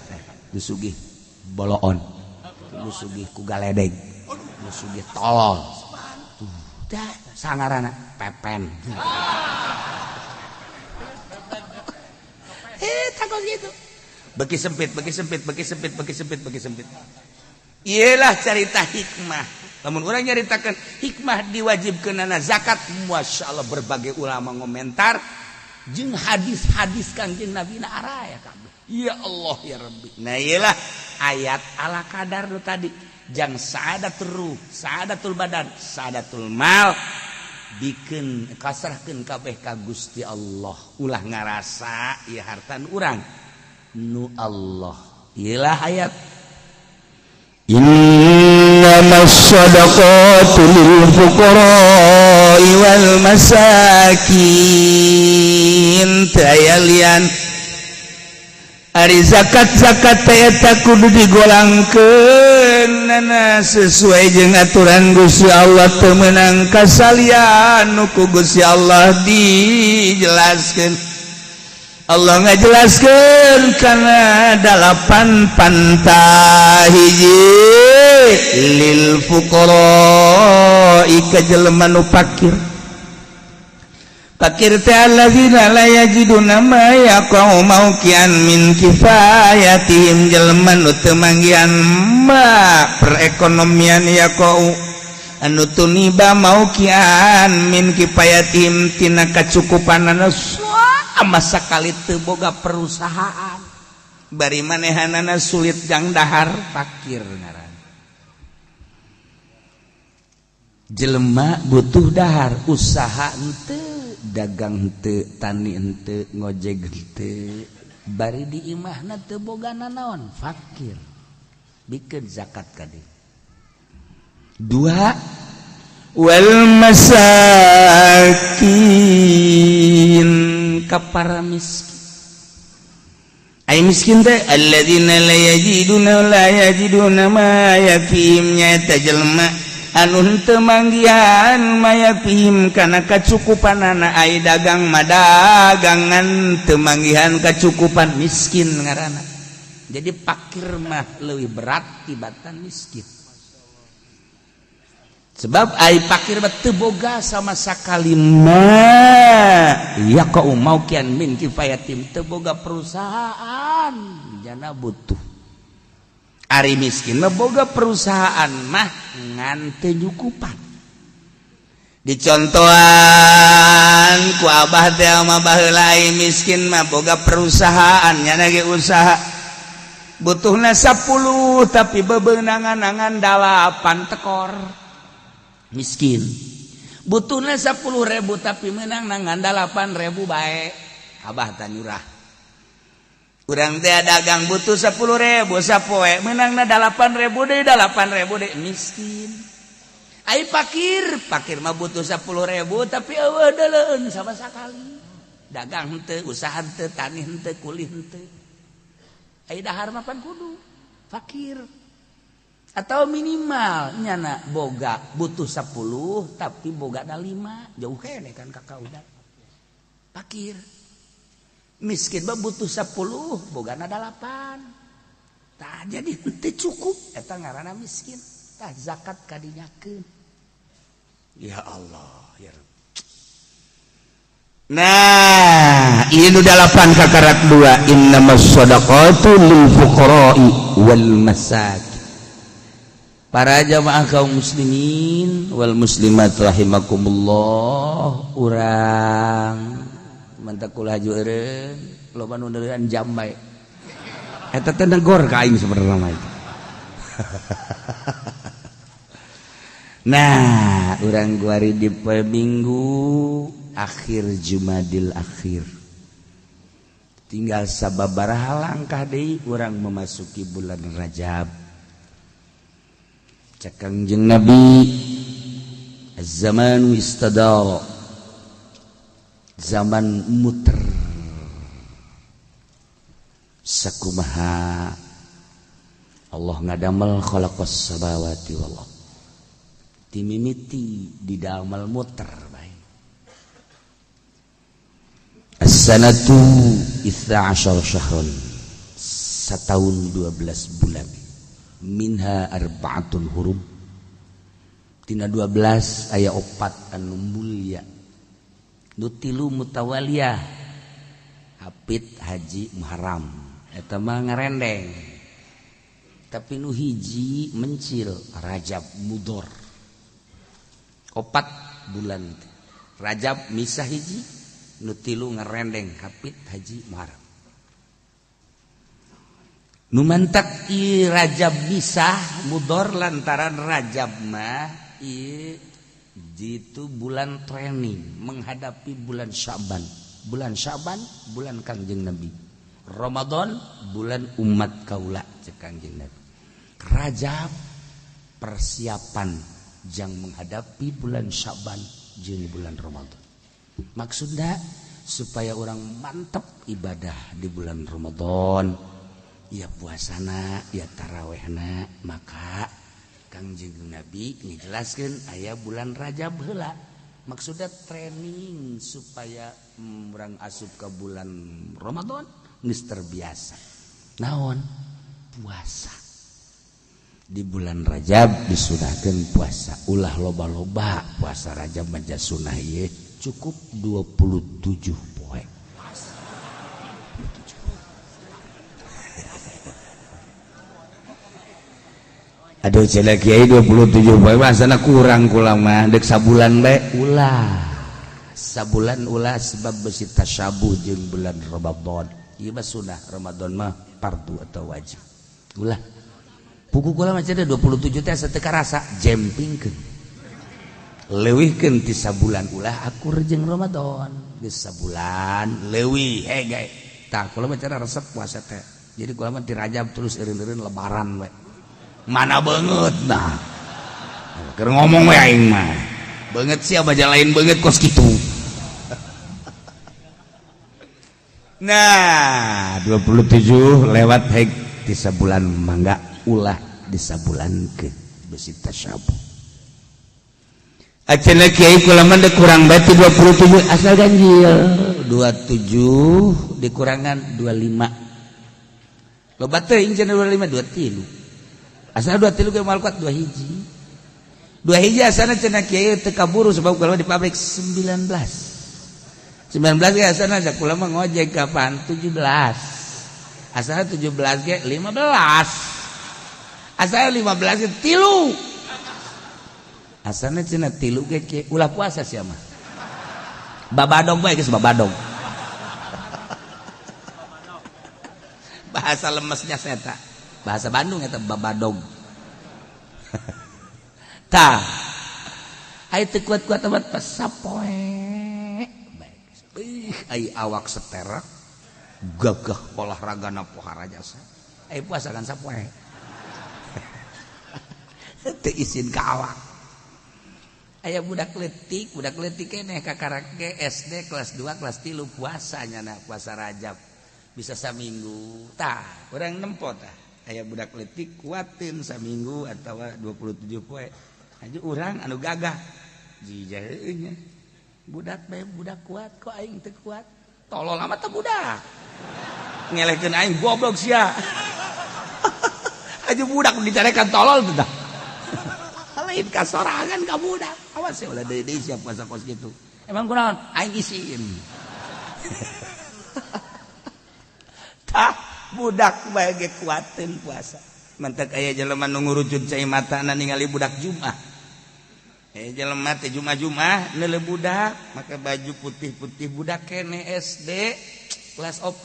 Nu sugih boloon, nu sugih ku galedeg, nu sugih tolol tuh, dah sangarana pepen. Takut gitu, beki sempit, beki sempit, beki sempit, beki sempit, beki sempit. Iyalah cerita hikmah. Lamun urang nyaritakan hikmah diwajibkeunana zakat, Masya Allah, berbagai ulama ngomentar jeung hadis-hadis Kangjeng Nabi na araya kabeh. Ya Allah ya Rabbi. Nah, iyalah ayat ala kadar nu tadi jang saadatul ruh, saadatul badan, saadatul mal, bikin kasrahkeun kabeh ka Gusti Allah. Ulah ngarasa ieu harta urang. Nu Allah. Iyalah ayat. Innamas shadaqatu lil fuqara'i wal masakin. Teu aya lian. Ari zakat-zakat teh eta kudu digolangkeun sesuai jeung aturan Gusti Allah, teu meunang kasalian nu ku Gusti Allah dijelaskeun. Allah ngajelaskeun kana dalapan pantah. Hiji, lil fuqara, ka jelema nu fakir. Fakir teh alladzina la yajiduna ma yaqau mauqian min kifayatihim, jelema nu teu manggihan ma perekonomian, yaqau anu tuniba mauqian min kifayatihim tina kacukupanana, sama sakali teu boga perusahaan, bari manehanana sulit jang dahar, fakir ngaran. Jelema butuh dahar, usaha henteu, dagang henteu, tani henteu, ngojek henteu, bari di imahna teu boga nanaon, fakir. Bikeun zakat ka dieu. Dua, wal masakin, ka para miskin. Ay miskin teh alladzina la yajiduna ma yakfihim, nyaeta jelema anu henteu manggihan ma yakfihim kana kacukupanana. Ai dagang mah dagangan teu manggihan kacukupan, miskin ngaranna. Jadi fakir mah leuwih berat tibatan miskin, sebab ai fakir mah teu boga sama sakali ma yaqau mauqian min kifayatim, teu boga perusahaan jana butuh. Ari miskin mah boga perusahaan mah ngan teu nyukupan. Dicontohan ku abah teh mah baheula, miskin mah boga perusahaan nya ge usaha, butuhna 10 tapi bebenangan-angan 8 tekor, miskin. Butuhna 10.000 tapi menang nangan 8.000 bae, abah tanyurah. Urang teh dagang butuh 10.000 sapoe, menangna 8.000 deui, 8.000 deui, miskin. Ai fakir, fakir mah butuh 10.000 tapi eueuh deuleueun sama sakali, dagang henteu, usaha henteu, tani henteu, kuli henteu. Ai dahar mah pan kudu, fakir. Atau minimal nyana boga butuh 10 tapi boga 5, jauh kene kan kakak udah fakir. Miskin mah butuh 10 boga 8, tah jadi henteu cukup, eta ngaranna miskin. Tah zakat kadinyakeun. Ya Allah ya Rabb. Nah, ini nu dalapan kakarak dua, innamas shadaqatu lil fuqara'i wal masakin. Para jamaah kaum muslimin wal muslimat rahimakumullah, urang mantak kula haju eureun loba nu neuleuan jam bae, eta teh negor ka aing sebenarnya mah itu. Nah, urang guari di poe Minggu akhir Jumadil akhir, tinggal sababaraha langkah deui urang memasuki bulan Rajab. Cek Kangjeng Nabi, az-zamanu istadara, zaman muter sakumaha Allah ngadamel khalaqas samawati wal ardh, timimiti didamel muter bae. As-sanatu 12 syahron, sataun 12 bulan, minha arba'atun hurum, tina 12 aya opat anu mulia, nu tilu mutawaliyah, Hapit, Haji, Muharram, eta mah ngarendeng, tapi nu hiji mencil, Rajab Mudor. Opat bulan Rajab misah hiji, nu tilu ngarendeng, Hapit, Haji, Muharram. Nu mantak i Rajab misah Mudor lantaran Rajab mah ieu jitu bulan training menghadapi bulan Syaban. Bulan Syaban bulan Kangjeng Nabi. Ramadan bulan umat kaula cek Kangjeng Nabi. Rajab persiapan jang menghadapi bulan Syaban jeung bulan Ramadan. Maksudnya supaya orang mantap ibadah di bulan Ramadan, ya puasana, ya tarawehna, maka Kangjeng Nabi ngejelaskeun aya bulan Rajab heula. Maksudnya training supaya orang asup ke bulan Ramadan geus terbiasa. Naon? Puasa. Di bulan Rajab disunahkeun puasa. Ulah loba-loba puasa Rajab mah sunah ieu cukup 27 poe. 27. Aduh cenah kiai 27 poe mah asana kurang kula mah deuk sabulan bae ulah. Sabulan ulah sebab besi tasyabuh jeung bulan Ramadan. Ieu mah sunah, Ramadan mah fardu atau wajib. Ulah. Puku kula mah cenah 27 teh asa teu karasa jempingkeun. Leuwihkeun ti sabulan ulah akur jeung Ramadan. Geus sabulan leuwih hege. Tah kula mah cenah resep puasa teh. Jadi kula mah ti Rajab terus eureun-eureun lebaran we. Mana beungeut nah. Keur ngomong we aing mah. Beungeut sia baja lain beungeut kos kitu. Nah, 27 lewat heg di sabulan mangga ulah di sabulan ke besi tasyabuh. Acenah kiai kula mah kurang bae 27 asal ganjil. 27 dikurangan 25. Loba teuing cenah 25 23. Asal 23 ge moal kuat 2 hiji. 2 hiji asalna cenah kiai teu kaburu sebab kula di pabrik 19. 19 ge asalna kula mah ngojek kapan 17. Asalna 17 ge 15. Asalna 15 ge 3. Asalna cenah 3 ge ulah puasa sia mah. Babadog bae geus babadog. Bahasa lemesnya eta. Bahasa Bandung eta babadog. Tah. Ai teu kuat-kuat amat pas sapoe. Ai awak seterak gagah olahraga na pohara jasa. Ai puasa kan sapoe. Teu isin ka awak. Aya budak letik keneh kakarak ge SD kelas 2 kelas 3 puasa nyana puasa Rajab. Bisa saminggu. Tah, urang nempo tah. Aya budak letik kuatin saminggu atawa 27 poe. Aju urang anu gagah. Jijeunya. Budak bae budak kuat kok aing teu kuat. Tolol amat teh budak. Ngelehkeun aing goblok sia. Aju budak dicarekan tolol teh dah. Lain kasorangan ka budak. Awas ya ulah deui deui siap puasa kos kitu. Emang kunaon? Aing isin. Tah budak bae ge kuateun puasa. Mantak aya jelema nu ngurucut cai matana ningali budak Jumat. Jelema teh Jumat-Jumat neuleuh budak make baju putih-putih budak kene SD kelas 4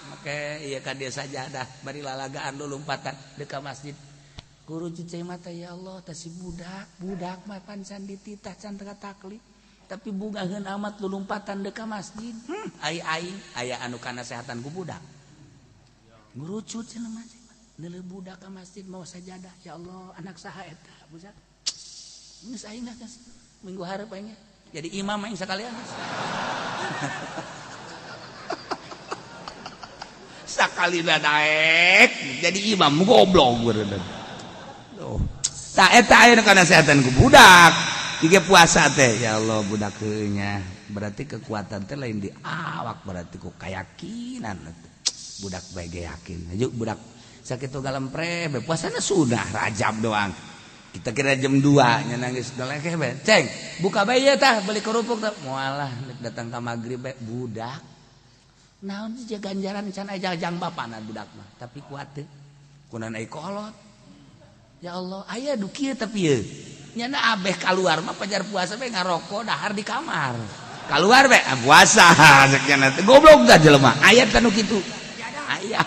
make ieu ka dieu sajadah bari lalagaan lulumpatan deuk ka masjid. Guru cai mata ya Allah tah si budak budak mah pan can dititah can taklif tapi bungaheun amat lulumpatan deuk ka masjid. Ai aing aya anu kanasehatan ku budak. Ngurucut cenah masjid neuleuh budak ka masjid mawa sajadah ya Allah anak saha eta budak. Geus aing lah geus minggu hareup aing jadi imam aing sakalian. Sakalina daek jadi imam goblok beureunan. Oh. Tah eta aya nu kanasehatan ku budak. Ieu puasa teh ya Allah budak heuh nya. Berarti kekuatan teh lain di awak berarti ku kayakinan. Budak bae ge yakin. Aju budak sakitu galempre be puasana sudah Rajab doang. Kita kira jam 2 nya nangis dolekeh bae. Ceng, buka bae ieu tah beli kerupuk tah. Moalah datang ka magrib bae budak. Naon sih ganjaran can aya jang bapana budak mah, tapi kuat teh. Kunan ai kolot. Ya Allah, aya du kieu tapi ieu. Nyana abeh kaluar mah pajar puasa bae ngarokok dahar di kamar. Kaluar bae puasa cek nya teh goblok tah jelema. Aya teh nu kitu. Aya.